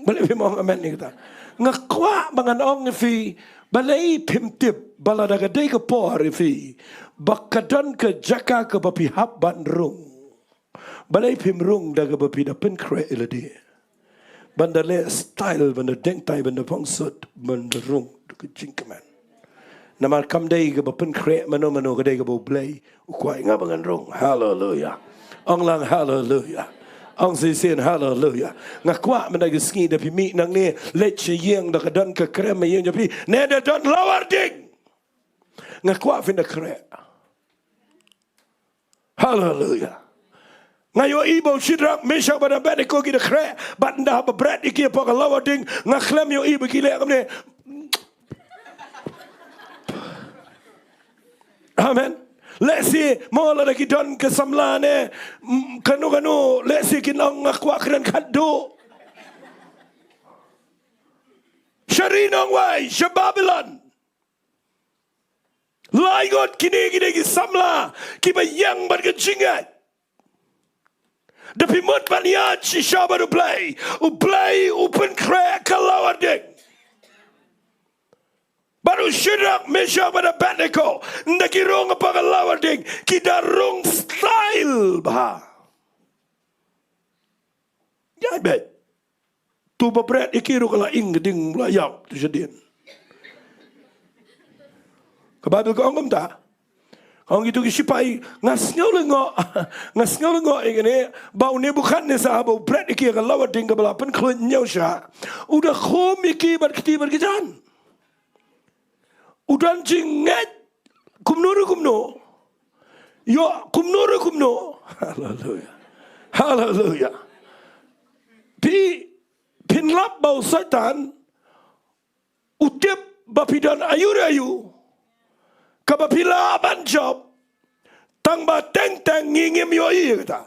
Balei phim ong amen ïa kata? Nga kwah ba ngan ong ïa phi, balei phim tip ba lada ka dei ka por ïa phi ba ka don ka jaka kaba phi hap ban rung? Balei phim rung da kaba phi da pynkhreh ïa lade? Ban da leh style, ban da deng tai, ban da phong suit, ban da rung da ka jingkmen. Namar kam dei kaba pynkhreh mano mano, ka dei kaba U Blei u kwah. Nga ba ngan rung. Haleluia. Ong lang haleluia. Ong shisien haleluia. Nga kwah mynta ka sngi da phi mih nangne, leit sha ïing, da ka don ka krem ha ïing jong phi, ne da don lawar ding, nga kwah phin da khreh. Haleluia. Nga ïohi ba u Shadrak, Meshak bad Abednego ki da khreh, bad ynda haba bret ïa ki hapoh ka lawar ding, nga khlem ïohi ba ki leh kumne. Amen. Lehse mo lada ki don ka samla ne, mm, kano kano, lehse kin ong nga kwah kren khatduh. Sha ri nongwei, sha Babilon. Lai ngut kine ki dei ki samla kiba ïeng bad ka jingngeit. Da phi mut ban ïaid shisha bad U Blei, U Blei u pynkhreh ka lawar ding. Bad u Shadrak, Meshak bad Abednego, ynda ki rung hapoh ka lawar ding, ki da rung style bha. Ïaid beit. To ba bret ïa ki ruh ka la ing ka ding, la ïap to shadien. Ka Baibl ka ong kumta. Ka ong kito ki shipai, nga sngew lyngngoh, nga sngew lyngngoh ïa kane, ba u Nebukadnesar ba u bret ïa ki ha ka lawar ding kaba la pynkhluit hynñiew shah, u da khum ïa ki bad kti bad kjat. U don jingngeit kumno re kumno. Ïoh kumno re kumno. Haleluia. Haleluia. Phi, phin lap ba u Soitan u tip ba phi don aïu re aïu kaba phi lah ban jop, tang ba teng teng ngi ngim ïohi ïa kata.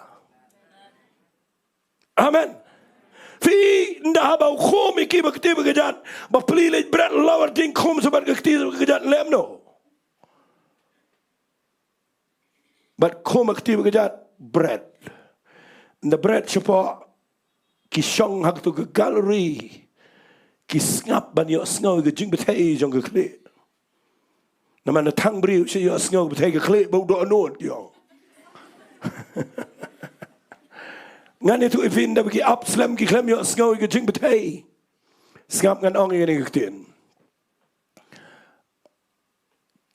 Amen. Phi, ynda haba u khum ïa ki bad kti bad kjat, ba plie leit bret lawar ding, khum sa bad ka kti bad kjat, lem no. Bad khum ha kti bad kjat, bret. Ynda bret shapoh, ki shong ha kato ka gallery, ki sngap ban ïohsngew ïa ka jingbthei jong ka khlieh. Namar na thang briew shu ïohsngew bthei ka khlieh ba u dohnud ïoh. Ngan ïathuh ïa phi, ynda ba ki ap slem ki khlem ïohsngew ïa ka jingbthei. Sngap, ngan ong ïa kane ka ktien.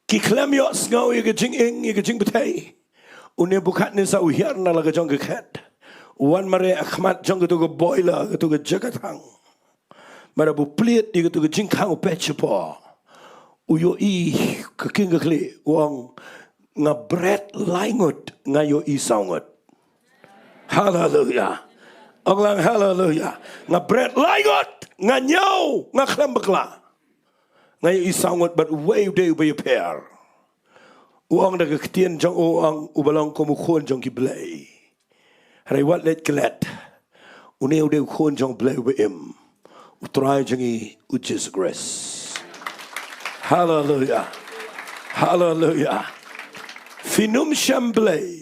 Ki khlem ïohsngew ïa ka jinging, ïa ka jingbthei. U Nebukadnesar u hiar na la ka jong ka khet. U wan mareh ha khmat jong kato ka boiler, kato ka jaka thang. Mar ba u plied ïa kato ka jingkhang u peit shapoh, u ïohi ka king ka khlieh, u ong, nga bret lai ngut, nga ïohi saw ngut. Haleluia. Ong lang haleluia. Nga bret lai ngut, nga ñiew, nga khlem bakla. Nga ïohi saw ngut, bad uwei u dei uba ïapher. U ong da ka ktien jong u, u ong, uba long kum u khun jong ki blei. Hynrei wat leit klet. Une u dei u khun jong U Blei uba im, U Trai jong ngi, U Jisu Khrist. Haleluia. Haleluia. Phin ym shem blei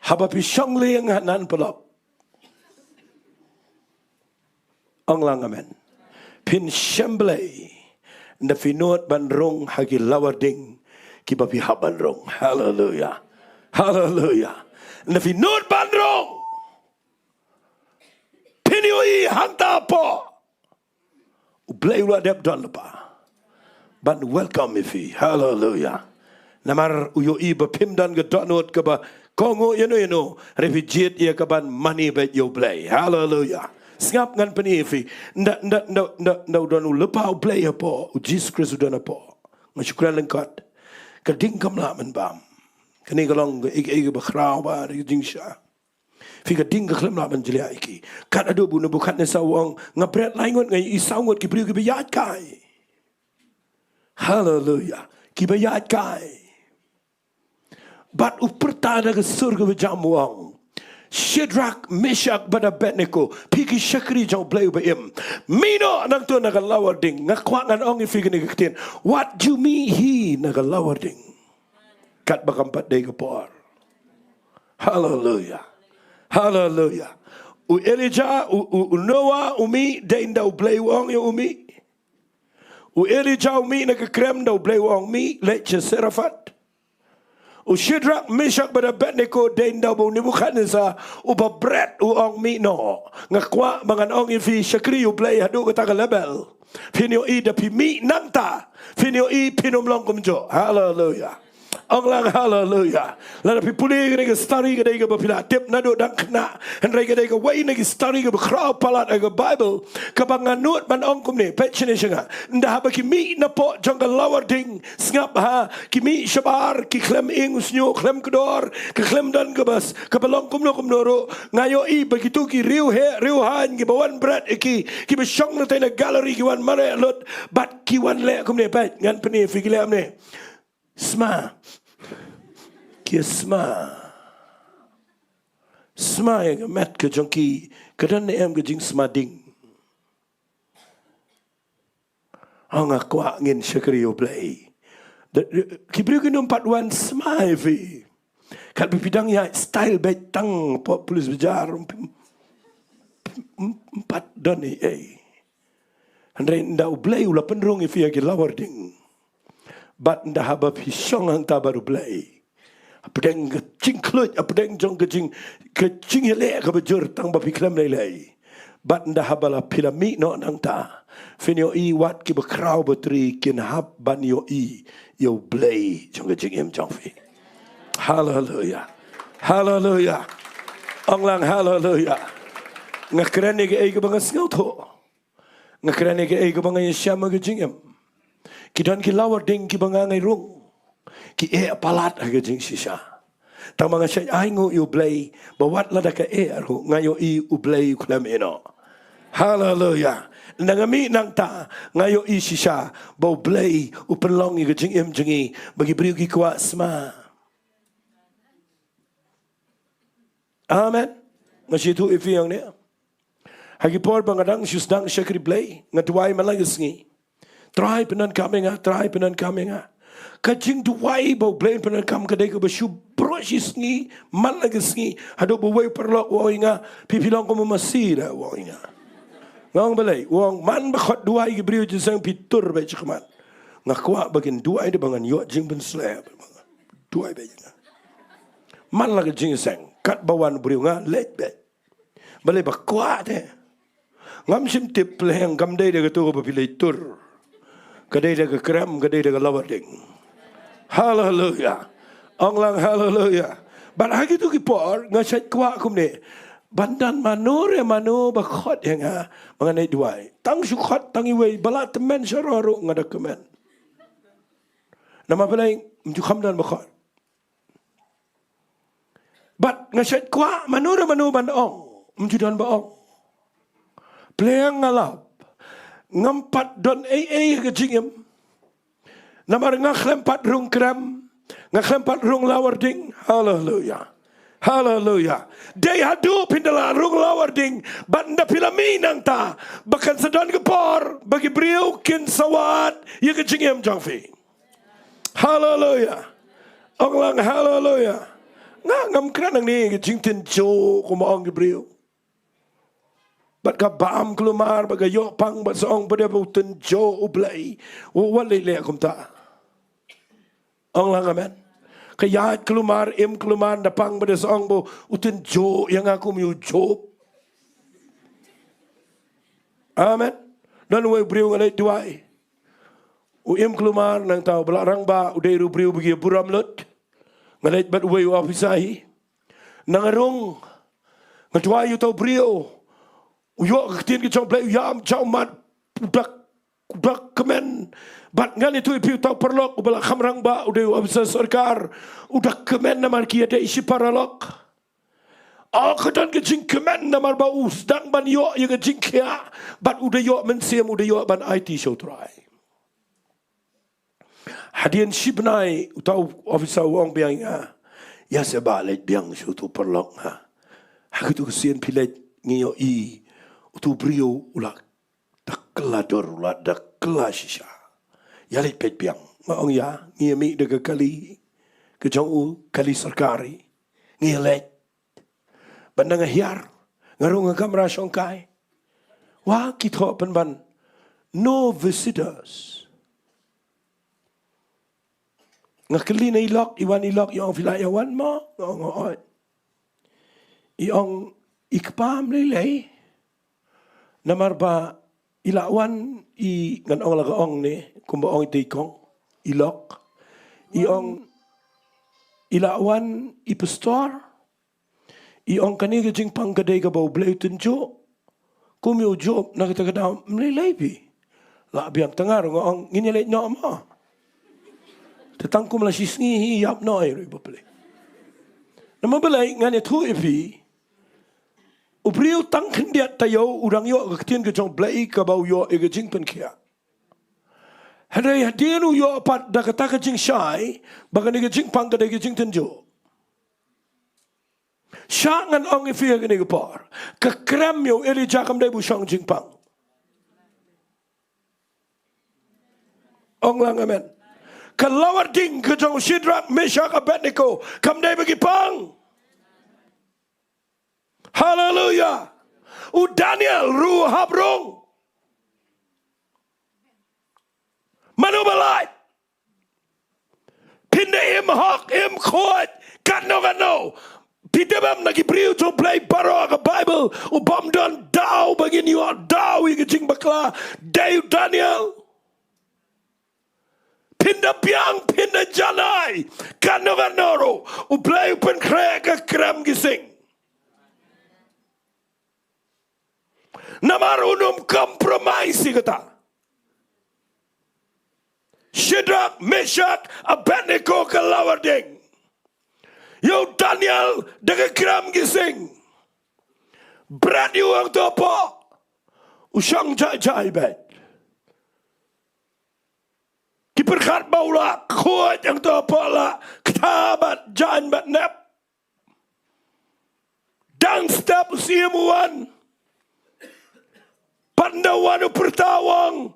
haba phi shong lieng ha nan paralok. Ong lang amen. Phin shem blei ynda phi nud ban rung ha ki lawar ding kiba phi hap ban rung. Haleluia. Haleluia. Ynda phi nud ban rung, phin ïohi hangta hapoh. U Blei u la dep don lypa ban welcome ïa phi. Haleluia. Namar u ïohi ba phim don ka dohnud kaba kohnguh ïano ïano, hynrei phi jied ïa ka ban mane beit ïa U Blei. Haleluia. Sngap, ngan pyni ïa phi. Ynda, ynda, ynda, ynda, ynda u don u lypa U Blei hapoh, U Jisu Khrist u don hapoh, nga shu kren lyngkot, ka ding kam lah ban bam. Kane ka long kaei kaei kaba khraw bha ha ka jingshisha. Phi, ka ding ka khlem lah ban jliah ïa ki. Kat haduh ba u Nebukadnesar u ong, nga bret lai ngut, nga ïohi saw ngut ki briew kiba ïaid kai. Haleluia. Kiba ïaid kai. Bad u pyrta da ka sur kaba jam u ong, Shadrak, Meshak bad Abednego, phi ki shakri jong U Blei uba im, mih noh nangta na ka lawar ding. Nga kwah ngan ong ïa phi kane ka ktien. Wat ju mih hi na ka lawar ding katba kam pat dei ka por. Haleluia. Haleluia. U Elijah, u, u, u Noah, u mih, dei ynda U Blei u ong ïa u mih. U Elijah u mih na ka krem, ynda U Blei u ong mih, leit sha Sarephath. U Shadrach, Meshach bad Abednego, dei ynda ba u Nebuchadnezzar uba bret u ong mih noh. Nga kwah ba ngan ong ïa phi, shakri U Blei haduh kata ka level. Phin ïohi da phi mih nangta, phin ïohi phin ym long kumjuh. Haleluya. Ong lang haleluya. Lada phi pule kane ka story, ka dei kaba phi la tip naduh dang khynnah. Hynrei ka dei kawei na ki story kaba khraw palat ha ka Bible, kaba nga nud ban ong kumne, peit shane sha nga. Ynda haba ki mih napoh jong ka lawar ding, sngap ha, ki mih shabar, ki khlem ing u shñiuh, khlem kdor, ki khlem don kaba s-, kaba long kumno kumno ruh. Nga ïohi ba kito ki riewheh riewhaiñ kiba wan bret ïa ki, kiba shong na tei na gallery, ki wan mareh lut, bad ki wan leh kumne, peit, ngan pyni ïa phi ki leh kumne. Sma. Ki sma. Sma ïa ka met ka jong ki, ka don ne em ka jingsma ding. Ong nga kwah ngin shakri U Blei. Da, da, ki briew kin ym pat wan sma ïa phi. Katba phi dang ïaid style beit tang hapoh Police Bazar, ym, ym, ym pat don ei ei. Hynrei ynda U Blei u la pynrung ïa phi ha ki lawar ding, bad ynda haba phi shong hangta bad U Blei, hapdeng ka jingkhluit, hapdeng jong ka jing, ka jingïaleh kaba jur tang ba phi khlem lei lei. Bad ynda haba la phi la mih noh nangta, phin ïohi wat kiba khraw batri kin hap ban ïohi ïa U Blei jong ka jingim jong phi. Haleluya. Haleluya. Ong lang haleluya. Nga kren ïa kaei kaba nga sngewthuh. Nga kren ïa kaei kaba nga ïashem ha ka jingim. Ki don ki lawar ding kiba nga nga rung, ki eh palat ha ka jingshisha. Tang ba nga shait ainguh ïa U Blei ba wat lada ka eh ruh, nga ïohi U Blei u khlem ïeh noh. Haleluya. Ynda nga mih nangta, nga ïohi shisha ba U Blei u pynlong ïa ka jingim jong ngi ba ki briew ki kwah sma. Amen. Nga shu ïathuh ïa phi hangne. Ha ki por ba nga dang shu sdang shakri Blei, nga duwai man la ka sngi. Trai pyndonkam ïa nga, Trai pyndonkam ïa nga. Ka jingduwai ba U Blei un pyndonkam ka dei kaba shu briew shi sngi, man la ka sngi, haduh ba uwei u paralok u ong ïa nga, phi, phi long kum u masi da, u ong ïa nga. Nga ong balei, u ong man ba khot duwai ki briew jingïaseng phi tur beit shakhmat. Nga kwah ba kin duwai da ba ngan ïoh jingpynsleh. Duwai beit ïa nga. Man la ka jingïaseng, katba wan u briew nga leit beit. Balei ba kwah te. Ngam shym tip pyrshang kam dei da kato kaba phi leit tur. Ka dei da ka krem, ka dei da ka lawar ding. Haleluya. Ong lang haleluya. Bad ha kito ki por, nga shait kwah kumne. Ban don mano re mano ba khot ïa nga, ba ngan leit duwai. Tang shu khot tang iwei, ba la tymmen sharoh ruh nga da kmen. Namar balei, ym ju kham don ba khot. Bad nga shait kwah mano re mano ban ong, ym ju don ba ong. Pyrshang nga lap. Ngam pat don ei ei ha ka jingim. Namar nga khlem pat rung krem, nga khlem pat rung lawar ding. Haleluya. Haleluya. Dei haduh phin da la rung lawar ding, bad ynda phi la mih nangta, ba kan sa don ka por ba ki briew kin sa wad ïa ka jingim jong phi. Haleluya. Ong lang haleluya. Nga ngam kren nangne ka jingtynjuh kumba ong ki briew. Bad ka bam kulmar, bad ka ïoh pang, bad sa ong ba dei ba u tynjuh U Blei. U wan lei lei kumta. Ong lang amen. Ka ïaid kulmar, im kulmar, da pang bad da sa ong ba u tynjuh ïa nga kum u Job. Amen. Don uwei u briew nga leit duwai. U im kulmar nangta uba la rangbah, u dei ruh u briew ba ki burom lut. Nga leit bad uwei u officer hi. Nga rung. Nga duwai ïa uta u briew. U ïoh ka ktien ka jong U Blei, u ïam jong u mat. U da, u da kmen. Bad ngan ïathuh ïa phi, uta u paralok uba la kham rangbah, u dei u officer sorkar. U da kmen namar ki ïadei shi paralok. Oh, ka don ka jingkmen namar ba u sdang ban ïoh ïa ka jingkhiah, bad u da ïoh mynsiem, u da ïoh ban aiti sha U Trai. Hadien shi bnai, uta u officer u ong biang ïa nga, ïa seh ba leit biang sha utu u paralok nga. Ha katu ka sien phi leit, ngi ïohi utu u briew u la da kylla dur, u la da kylla shisha. Ïa leit peit biang. Nga ong ïa, ngi ïa mih da ka kali ka jong u, kali sorkar hi. Ngi ïa leit. Bad nga hiar, Nga rung ha kamra shongkai. Wa ki thoh pynban, "No visitors." Nga kylli na i lok, i wan i lok, i ong, "Phi lah ïa wan mo?" Nga ong, "Oi." I ong, "I kpa ym lei lei. Namar ba i la wan, i, ngan ong la ka ong ne, kumba ong i tei kong, i lok. I ong, i la wan i pastor. I ong kane ka jingpang ka dei kaba U Blei u tynjuh. Kum ïa u juh na kata ka daw ym lei lei phi." La biang tang nga ruh nga ong, "Ngin ïa leit noh mo. Te tang kum la shi sngi hi ïap noh ïa ruh i ba plie." Namar balei? Ngan ïathuh ïa phi. U briew tang khyndiat taïew u dang ïoh ka ktien ka jong U Blei kaba u ïoh ïa ka jingpynkhiah. Hynrei hadien u ïoh pat da kata ka jingshai ba kane ka jingpang ka dei ka jingtynjuh. Shah ngan ong ïa phi ha kane ka por, ka krem ïa u Elijah kam dei ba u shong jingpang. Ong lang amen. Ka lawar ding ka jong u Shadrach, Meshach, Abednego kam dei ba ki pang. Haleluya. U Daniel ruh u hap rung. Mano ba lait? Phin da im hok im khuid katno katno. Phi tip em, na ki briew jong U Blei baroh ha ka Baibl u bym don daw ba ngin ïoh daw ïa ka jingbakla, dei u Daniel. Phin da biang, phin da janai katno katno ruh, U Blei u pynkhreh ka krem ki sing. Namar un ym compromise ïa kata. Shadrach, Meshach, Abednego ka lawar ding. Ïa u Daniel da ka krem ki sing. Bret ïa u hangto hapoh, u shong jai jai beit. Ki pyrkhat ba u la khuid hangto hapoh, la kta bad jaiñ bad nep. Dang step u syiem u wan. Pat ynda wan u pyrta u ong,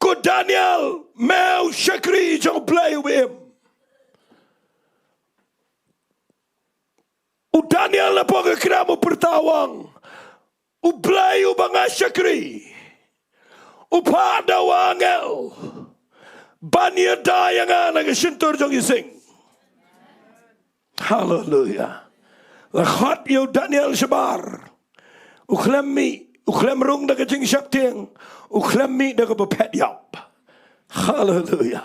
"Ko Daniel, me u shakri jong U Blei uba im." U Daniel napoh ka krem u pyrta u ong, "U Blei uba nga shakri u phah da u angel ban ïada ïa nga na ka shyntur jong ki sing." Haleluya. La khot ïa u Daniel shabar. U khlem mih, u khlem rung da ka jingsheptieng, u khlem mih da kaba phet ïap. Haleluya.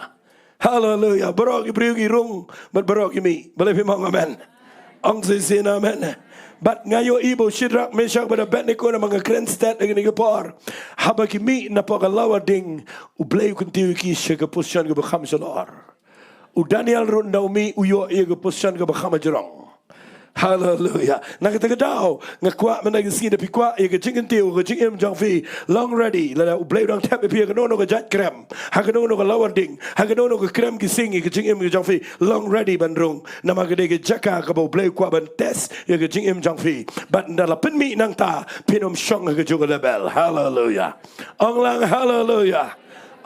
Haleluya. Baroh ki briew ki rung bad baroh ki mih. Balei phim ong amen? Ong shisien amen. Bad nga ïohi ba u Shadrach, Meshach bad Abednego, namar nga kren stet ha kane ka por, haba ki mih napoh ka lawar ding, U Blei u kyntiew ïa ki sha ka position kaba kham shalor. U Daniel ruh ynda u mih u ïoh ïa ka position kaba kham jrong. Haleluya. Na kata ka daw nga kwah mynta ka sngi, da phi kwah ïa ka jingkyntiew, ka jingim jong phi, long ready. Lada U Blei u dang thep ïa phi ha kano kano ka jait krem, ha kano kano ka lawar ding, ha kano kano ka krem ki sing ïa ka jingim ka jong phi, long ready ban rung. Namar ka dei ka jaka kaba U Blei u kwah ban test ïa ka jingim jong phi. Bad ynda la pynmih nangta, phin ym shong ha kajuh ka level. Haleluya. Ong lang haleluya.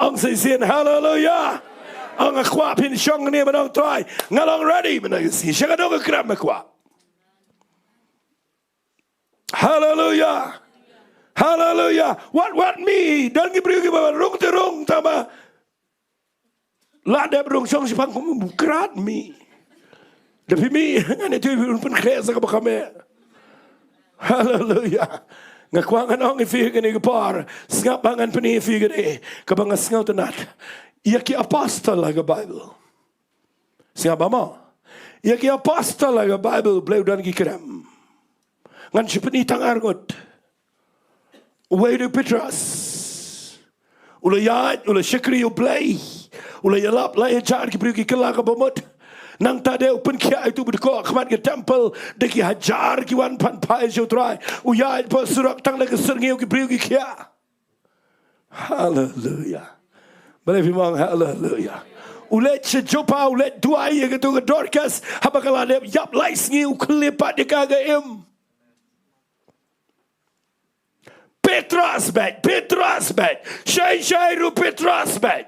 Ong shisien haleluya. Ong, nga kwah phin shong hangne ban ong, Trai, nga long ready mynta ka sngi. Sha kano ka krem nga kwah. Haleluya. Haleluya. Wat wat mih, don ki briew kiba rung te rung, tangba la dep rung shong shiphang kum u krad mih. Da phi mih, ngan ïathuh ïa phi, un pynkhreh sa kaba kham eh. Haleluya. Nga kwah ngan ong ïa phi ha kane ka por, sngap ba ngan pyni ïa phi kane kaba nga sngewtynnat. Ïa ki apostol ha ka Baibl. Sngap ba mo. Ïa ki apostol ha ka Baibl, U Blei u don ki krem. Ngan shu pyni tang ar ngut. Uwei u dei u Petros. U la ïaid, u la shakri U Blei. U la ïalap, la ïajar ki briew ki kylla kaba mut. Nangta de u pynkhiah ïa uto uba dkoh ha khmat ka temple, da ki hajar ki wan pan phai sha U Trai. U ïaid hapoh surok, tang da ka syrngiew ki briew ki khiah. Haleluya. Balei phim ong haleluya? U leit sha Joppa, u leit duwai ïa kato ka Dorcas, haba ka la dep ïap lai sngi u khyllipmat ïa ka ha ka im. Petros beit, Petros beit. Shai shai ruh Petros beit.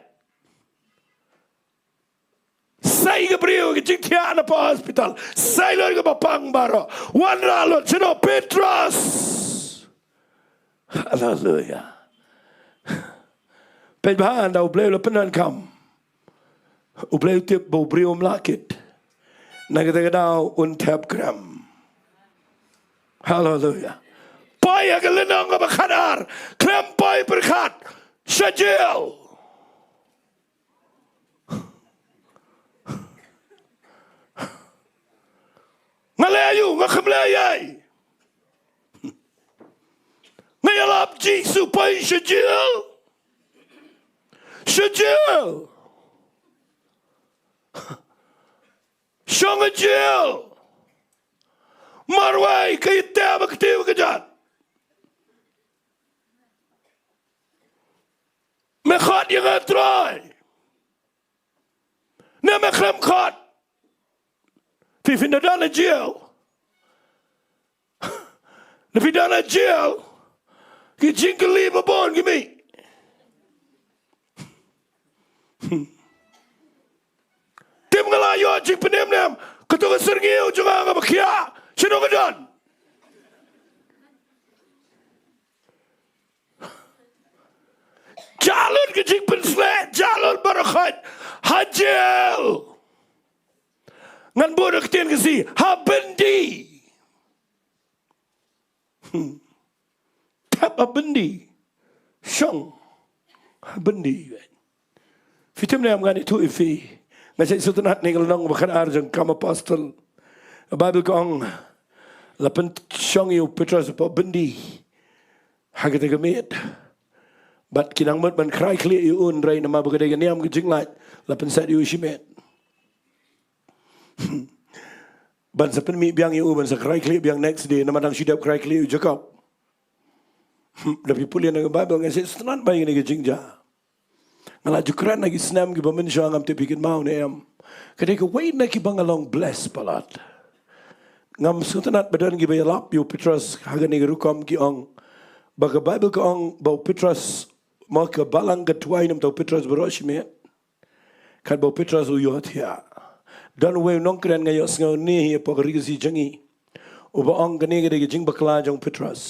Sei ka briew ka jingthiah na pa hospital. Sei lut kaba pang baroh. Wanrah lut, shano? Petros. Haleluya. Peit bha, ynda U Blei u la pyndonkam, U Blei u tip ba u briew um lah kit. Na kata ka daw un thep krem. Haleluya. Poi ha ka lynnong kaba khatar, khlem poi pyrkhat, sha jel. Nga leh aïu, nga khlem leh ei. Nga ïalap Jisu, poi sha jel. Sha jel. Shong ha jel. Marwei ka ïateh bad ka kti bad ka kjat. Me khot ïa nga Trai, ne me khlem khot? Phi, phin da don ha jel. Lada phi don ha jel, ki jingkylli ba bun ki mih. Te ma nga la ïoh jingpynim ne em? Kato ka syrngiew jong nga kaba khiah, shano ka don? Jah lut ka jingpynsleh, jah lut baroh khoit ha jel. Ngan bud da ka ktien Khasi, ha byndi. Hmm. Thep ha byndi. Shong ha byndi. Phi tip ne em, ngan ïathuh ïa phi. Nga shait sngewtynnat na ka lynnong ba khatar jong Kam Apostol. Ka Baibl ka ong, la pynshong ïa u Petros hapoh byndi ha kata ka miet. Bad ki nang mut ban khrai khlieh ïa u, hynrei namar ba ka dei ka niam ka jinglait, la pynset ïa u shimet. Ban sa pynmih biang ïa u, ban sa khrai khlieh biang next day, namar dang shu dep khrai khlieh ïa u Jakob. Lada phi pule na ka Baibl, nga shait sngewtynnat bha ïa kane ka jingjia. Nga la ju kren ha ki snem kiba mynshuwa, ngam tip phi kynmaw ne em. Ka dei kawei na kiba nga long bless palat. Ngam sngewtynnat ba don kiba ïalap ïa u Petros ha kane ka rukom, ki ong ba ka Baibl ka ong ba u Petros, mo, ka balang ka duwai na ka bynta u Petros baroh shimet. Katba u Petros u ïohthiah. Don uwei u nongkren nga ïohsngew ne hi hapoh ka Ri Khasi jong ngi, uba ong kane ka dei ka jingbakla jong u Petros.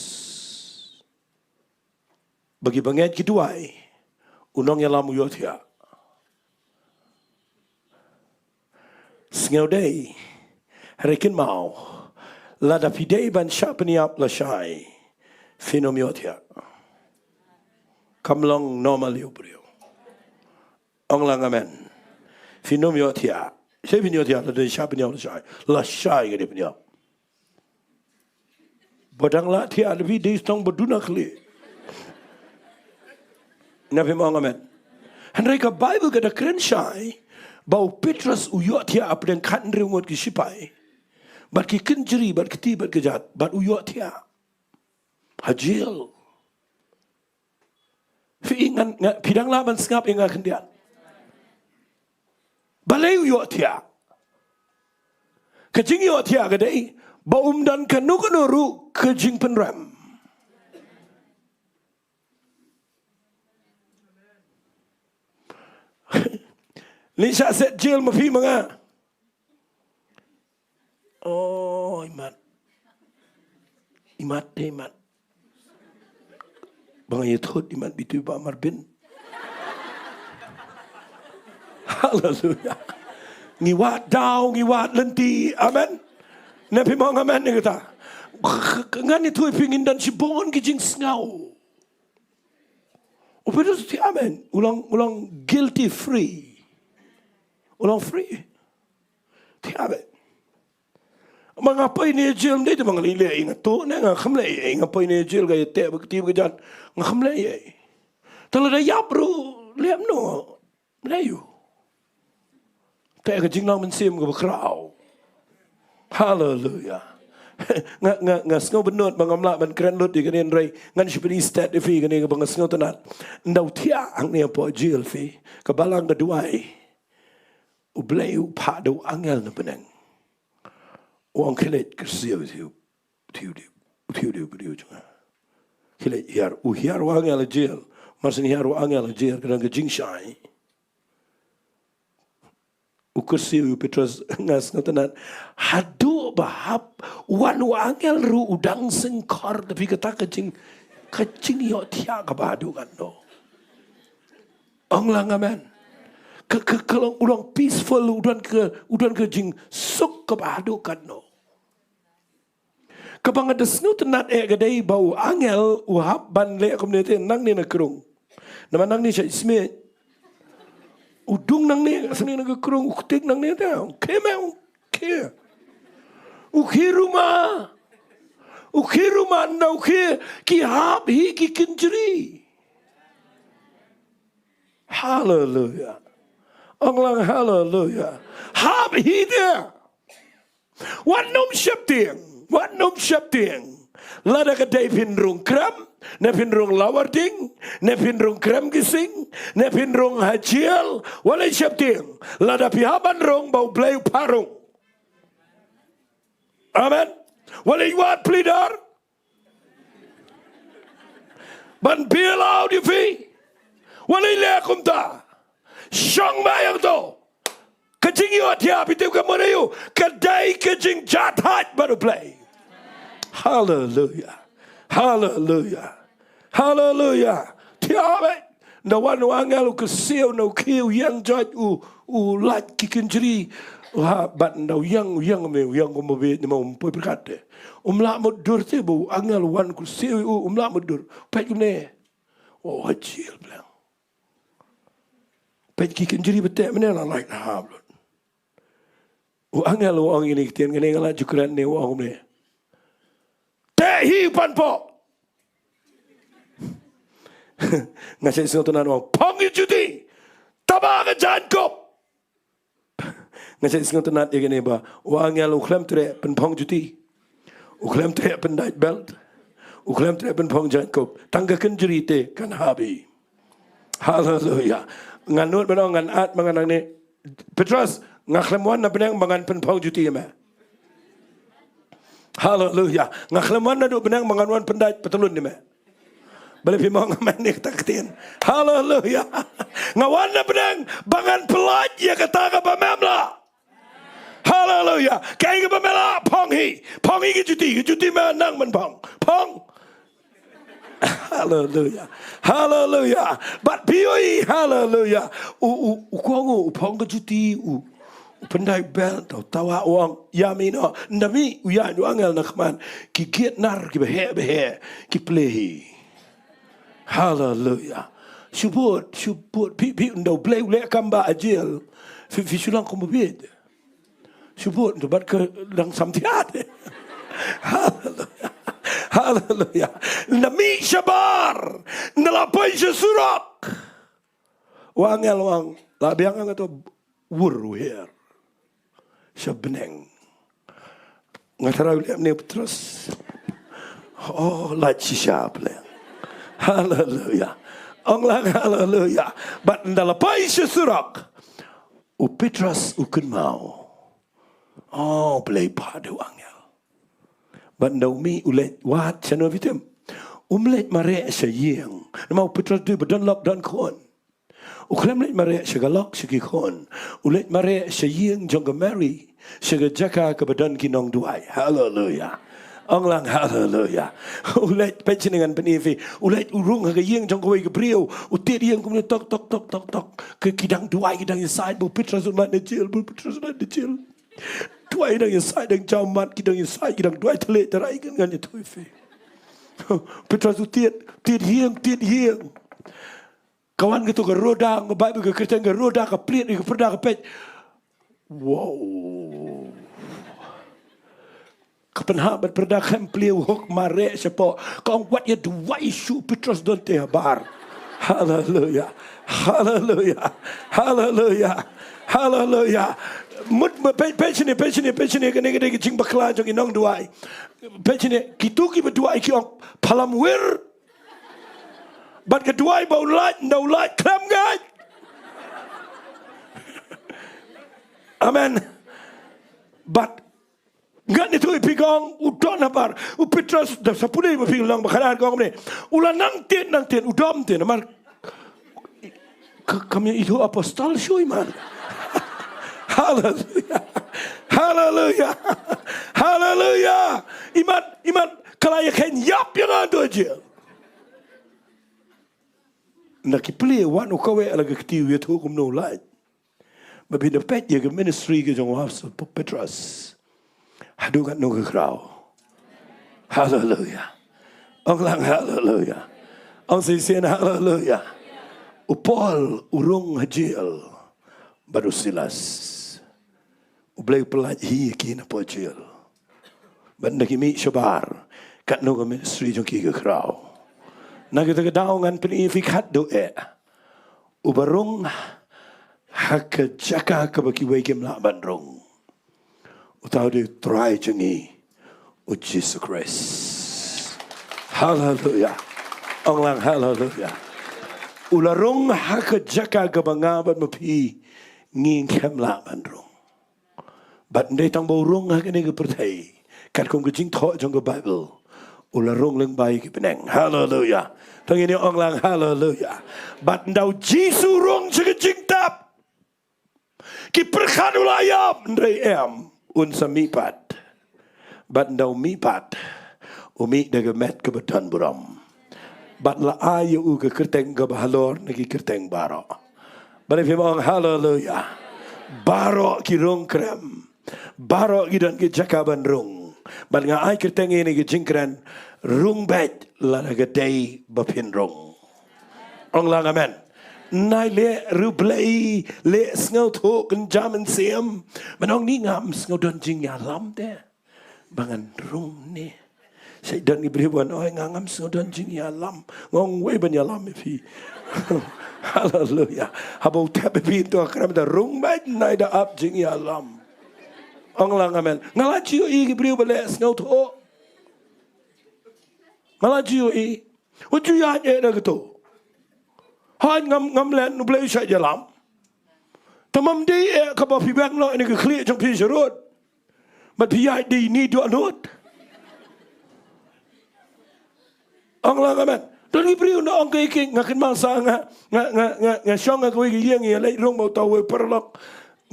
Ba kiba ngeit ki duwai, u nongïalam u ïohthiah. Sngewdei, hynrei kynmaw, lada phi dei ban shah pynïap lashai, phin ym ïohthiah. Kam long normal ïa u briew. Ong lang amen. Phin ym ïohthiah. Shai phin ïohthiah, lada shah pynïap lashai. Lashai ka dei pynïap. Ba dang lah thiah da phi, dei tang ba duna khlieh. Ngan pynmong amen. Hynrei ka Baibl ka da kren shai ba u Petros u ïohthiah hapdeng khathynriew ngut ki shipai. Bad ki kynjri, bad kti, bad kjat, bad u ïohthiah ha jel. Phi ngan, nga, phi dang lah ban sngap ïa nga khyndiat? Balei u ïohthiah? Ka jingïohthiah ka dei ba um don kano kano ruh ka jingpynrem. Leit shah set jel ma phi ma nga. Oh, imat. Imat te imat. Ba nga ïathuh imat bitu ba marbin. Haleluya. Ngi wad daw, ngi wad lynti. Amen. Ngan pynmong amen ïa kata. Ngan ïathuh ïa phi, ngin don shibun ki jingsngew. U Petros u thiah, amen. U long, u long guilty free. U long free. Thiah, amen. Ma nga poi ne jel, ym dei te ma nga leh ei, nga tuh ne nga khlem leh ei, nga poi ne jel ka ïateh bad kti bad kjat, nga khlem leh ei. Te lada ïap ruh leh kumno? Leh aïu? Te ka jinglong mynsiem kaba khraw. Haleluya. Nga, nga, nga sngew bynnud ba ngam lah ban kren lut ïa kane, hynrei ngan shu pyni stet ïa phi kane kaba nga sngewtynnat. Ynda u thiah hangne hapoh jel, phi, ka balang ka duwai. U Blei u phah da u angel na bneng. U ong, khie leit kyrsiew ïa u, ïa u, ïa u, ïa u briew jong nga. Khie leit hiar, u hiar u angel ha jel. Mar shu hiar u angel ha jel, ka don ka jingshai. U kyrsiew ïa u Petros, nga sngewtynnat. Haduh ba hap wan u angel ruh u dang sngewkhor, te phi, kata ka jing Ka jingïohthiah kaba haduh katno. Ong lang amen. Ka, ka, ka long, u long peaceful, u don ka, u don ka jingsuk kaba haduh katno. Kaba nga da sngewtynnat eh ka dei ba u angel u hap ban leh kumne te nangne na krung. Namar nangne sha ismet. U dung nangne, nangne na ka krung, u ktik nangne te. U khie me, u khie. U khie ruh ma. U khie ruh ma, na u khie ki hap hi ki kynjri. Haleluya. Ong lang haleluya. Hap hi te. Wat nym sheptieng, wat nym sheptieng. Lada ka dei phin rung krem, ne phin rung lawar ding, ne phin rung krem ki sing, ne phin rung ha jel, wat leit sheptieng. Lada phi hap ban rung, ba U Blei u phah rung. Amen. Wat leit wad pli dar. Ban bail out ïa phi. Wat leh kumta. Shong ma ïa to. Ka jingïohthiah phi tip ka mut aïu? Ka dei ka jingjahthait bad U Blei. Haleluya. Haleluya. Haleluya. Thiah beit. Nda wan u angel u kyrsiew na u khie u ïeng jait u, u lait ki kynjri. Ha, bad nda u ïeng, u ïeng me, u ïeng kumba bit ne ma um poi pyrkhat te. Um lah mutdur te ba u angel wan kyrsiew u, um lah mutdur. Peit kumne. Oh, ha jel pleng. Peit ki kynjri ba teh mynne la lait ha hap lut. U angel u ong ïa kine ki ktien, kane nga la ju kren ne u ong kumne. Teh hi u pan poh. Nga shait sngewtynnat u ong phong ïa juti. Taba ka jaiñkup. Nga shait sngewtynnat ïa kane ba u angel u khlem treh pynphong juti. U khlem treh pyndait belt. U khlem treh pynphong jaiñkup. Tang ka kynjri te kan hap hi. Haleluya. Ngan nud ban ong ngan at ma ngan nangne. Petros, nga khlem wan na bneng ba ngan pynphong juti ïa me. Haleluya. Nga khlem wan naduh bneng ba ngan wan pyndait patlun ïa me. Balei phi ong amen ïa kata ka ktien? Haleluya. Nga wan na bneng ba ngan pyllait ïa kata kaba mem lah. Haleluya. Kaei kaba me lah, phong hi. Phong hi ki juti, ki juti me nang ban phong. Phong. Haleluya. Haleluya. Bad phi ïohi, haleluya. U, u, u kong u, u phong ka juti, u, u pyndait belt, u tawah u ong, ïa mi noh, nda mih, u ïaid u angel na khmat, ki giat nar, kiba heh, ba heh, ki plie hi. Haleluya. Shu bud, shu bud. Phi, phi, nda U Blei u leh kam ba ha jel. Phi, phi shu long kumba bit. Shu bud, nda bad ka dang samthiah. Haleluya. Haleluya. Nda mih shabar. Nda la poi sha surok. U angel u ong, la biang ïa nga to, wur u hiar. Sha bneng. Nga tharai u leh kumne Petros. Oh, lait shisha pleng. Haleluya. Ong lang haleluya. Bad nda la poi sha surok. U Petros u kynmaw. Oh, Blei ba dei u angel. Bad nda u mih u leit wad shano phi tip. Um leit mareh sha ïing. Namar u Petros dei ba don lok don khun. U khlem leit mareh sha ka lok sha ki khun. U leit mareh sha ïing jong ka Mari. Sha ka jaka kaba don ki nongduwai. Haleluya. Ong lang haleluya. U leit peit shane ngan pyni phi. U leit u rung ha ka ïing jong kawei ka briew. U tied ïing kumne tok tok tok tok tok. Ki, ki dang duwai ki dang ïasaid ba u Petros un lait na jel, ba u Petros un lait na jel. Duwai dang ïasaid dang jaw mat ki dang ïasaid ki dang duwai thaleh tharai ngan ïathuh ïa phi. Petros u tied, tied ïing, tied ïing. Ka wan kato ka roda, nga bai ba ka kyrteng ka roda ka plied, ka pyrda ka peit. Wow. Ka pynhap bad pyrda khlem plie u hok mareh shapoh. Ka ong wat ïa duwai shuh Petros don te habar. Haleluya. Haleluya. Haleluya. Haleluya. Mut, mut, peit, peit shane, peit shane, peit shane, kane ka dei ka jingbakla jong ki nongduwai. Peit shane, kito kiba duwai ki ong phalam wir. Bad ka duwai ba u lait, nda u lait khlem ngeit. Amen. Bad ngan ïathuh ïa phi kong, u don habar, u Petros, da sa pule ba phi long ba khadar kong ne. U la nang tied, nang tied, u dom tied, namar ka, kam ïa ithuh apostol shuh man. Haleluya. Haleluya. Haleluya. Imat, imat, ka la ïakheiñ ïap ïa nga to jel. Na ki plie wan u kaweh la ka kti u ïathuh kumno u lait. Ba phi da peit ïa ka ministry ka jong u Apostol Petros. Haduh katno ka khraw. Haleluya. Ong lang haleluya. Ong shisien haleluya. U Paul u rung ha jail bad u Silas. U Blei u pyllait hi ïa ki napoh jail. Bad ynda ki mih shabar, katno ka ministry jong ki ka khraw. Na kata ka daw ngan pyni ïa phi khatduh eh. Uba rung ha ka jaka kaba kiwei kim lah ban rung, uta u dei u Trai jong ngi, u Jisu Khrist. Haleluya. Ong lang haleluya. U la rung ha ka jaka kaba nga bad ma phi ngim lah ban rung. Bad ym dei tang ba u rung ha kane ka pyrthei. Katkum ka jingthoh jong ka Baibl, u la rung lyngba ïa ki bneng. Haleluya. To ngin ong lang haleluya. Bad ynda u Jisu u rung sha ka jingtep, ki pyrkhat u la ïap, hynrei em, un sa mih pat. Bad ynda u mih pat, u mih da ka met kaba don burom. Bad la ai ïa u ka kyrteng kaba halor na ki kyrteng baroh. Balei phim ong haleluya? Baroh ki rung krem. Baroh ki don ki jaka ban rung. Bad nga ai kyrteng ïa kane ka jingkren, rung beit lada ka dei ba phin rung. Ong lang amen. Nai leh ruh Blei, leh sngewthuh kynja mynsiem. Ban ong ni ngam sngew don jingïalam te ba ngan rung ne. Sa don ki briew ban ong nga ngam sngew don jingïalam. Nga ong wei ban ïalam ïa phi. Haleluya. Haba u thep ïa phi to kren da rung beit, nai da ap jingïalam. Ong lang amen. Nga la ju ïohi ki briew ba leh sngewthuh. Nga la ju ïohi. Wat ju ïaid eh da kato. Hooid ngam, ngam len, U Blei u shait ïalam. Tangba ym dei eh kaba phi beng noh ïa ka khlieh jong phi sharud. Bad phi ïaid da ini dohnud. Ong lang amen. Don ki briew na ong kaei kaei, nga kynmaw sa nga, nga, nga, nga, nga shong ha kawei ka ïing ïaleit rung bad uta uwei u paralok.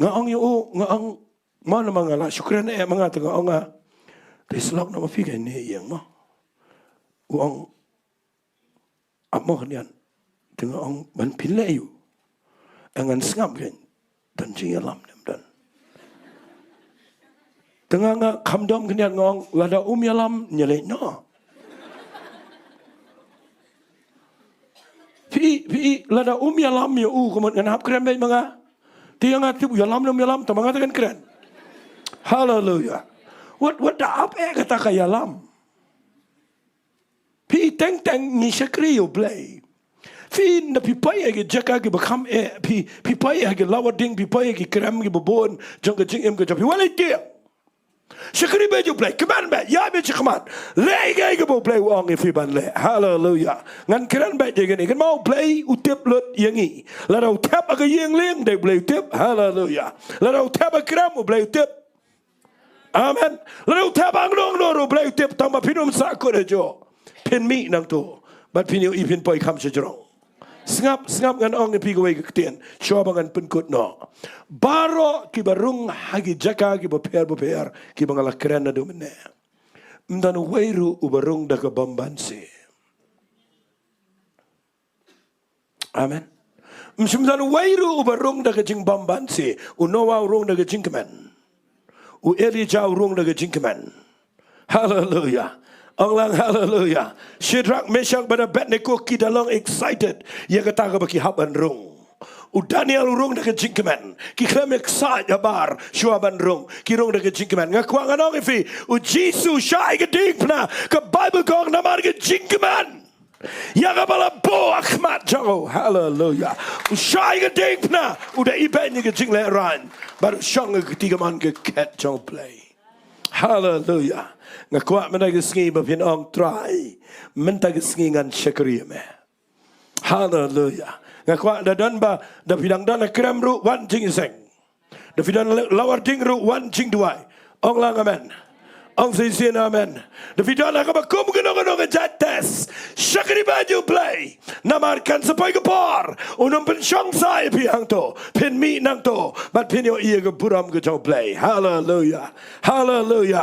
Nga ong ïa u, nga ong, mo namar nga la shu kren eh ma nga, te nga ong nga, te shlok noh ma phi kane ïing mo. U ong, ap mo khyndiat. Te nga ong ban pynleh ïa u. Eh ngan sngap kein. Don jingïalam ne ym don. Te nga nga kham dom khyndiat, nga ong lada um ïalam ngi leit noh. Phi, phi, lada um ïalam ïa u, ka mut ngan hap kren beit ma nga. Te ïa nga tip u ïalam ne um ïalam, tangba nga te ngan kren. Haleluya. Wat, wat da ap eh kata ka ïalam. Phi, teng teng ngi shakri ïa U Blei. Phi, ynda phi poi ha ki jaka kiba kham eh, phi, phi poi ha ki lawar ding, phi poi ha ki krem kiba bun jong ka jingim ka jong phi, wat leit tieng. Shakri beit ïa U Blei, kmen beit, ïaid beit shakhmat. Leh kaei kaba U Blei u ong ïa phi ban leh. Haleluya. Ngan kren beit ïa kane, kynmaw U Blei u tip lut ïa ngi. Lada u thep ha ka ïing lieng, dei U Blei u tip. Haleluya. Lada u thep ha krem, U Blei u tip. Amen. Lada u thep hangno hangno ruh U Blei u tip, tangba phin ym sah kut hajuh. Phin mih nangto. Bad phin ïohi phin poi kham shajrong. Sngap, sngap ngan ong ïa phi kawei ka ktien. Shuwa ba ngan pynkut noh. Baroh kiba rung ha ki jaka kiba pher bapher, kiba nga la kren naduh mynne, ym don uwei ruh uba rung da ka bymbanse. Amen. Ym shym don uwei ruh uba rung da ka jingbymbanse. U Noah u rung da ka jingkmen. U Elijah u rung da ka jingkmen. Haleluya. Ong lang haleluya. Shadrach, Meshach bad Abednego ki da long excited ïa kata kaba ki hap ban rung. U Daniel u rung da ka jingkmen. Ki khlem excited habar shuwa ban rung. Ki rung da ka jingkmen. Nga kwah ngan ong ïa phi, U Jisu u shah ïa ka diengphna. Ka Baibl ka ong namar ka jingkmen. Ïa kaba la buh ha khmat jong u. Haleluya. U shah ïa ka diengphna. U da ibeiñ ïa ka jinglehrain. Bad u shong ha ka kti kamon ka khet jong U Blei. Haleluya. Nga kwah mynta ka sngi ba phin ong, Trai, mynta ka sngi ngan shakri ïa me. Haleluya. Nga kwah da don ba, da phi dang don ha krem ruh wan jingïaseng. Da phi don lawar ding ruh wan jingduwai. Ong lang amen. Ong shisien amen. Da phi don ha kaba kum kano kano ka jait test, shakri beit ïa U Blei. Namar kan sa poi ka por un ym pynshong sa ïa phi hangto. Phin mih nangto bad phin ïohi ïa ka burom ka jong U Blei. Haleluya. Haleluya.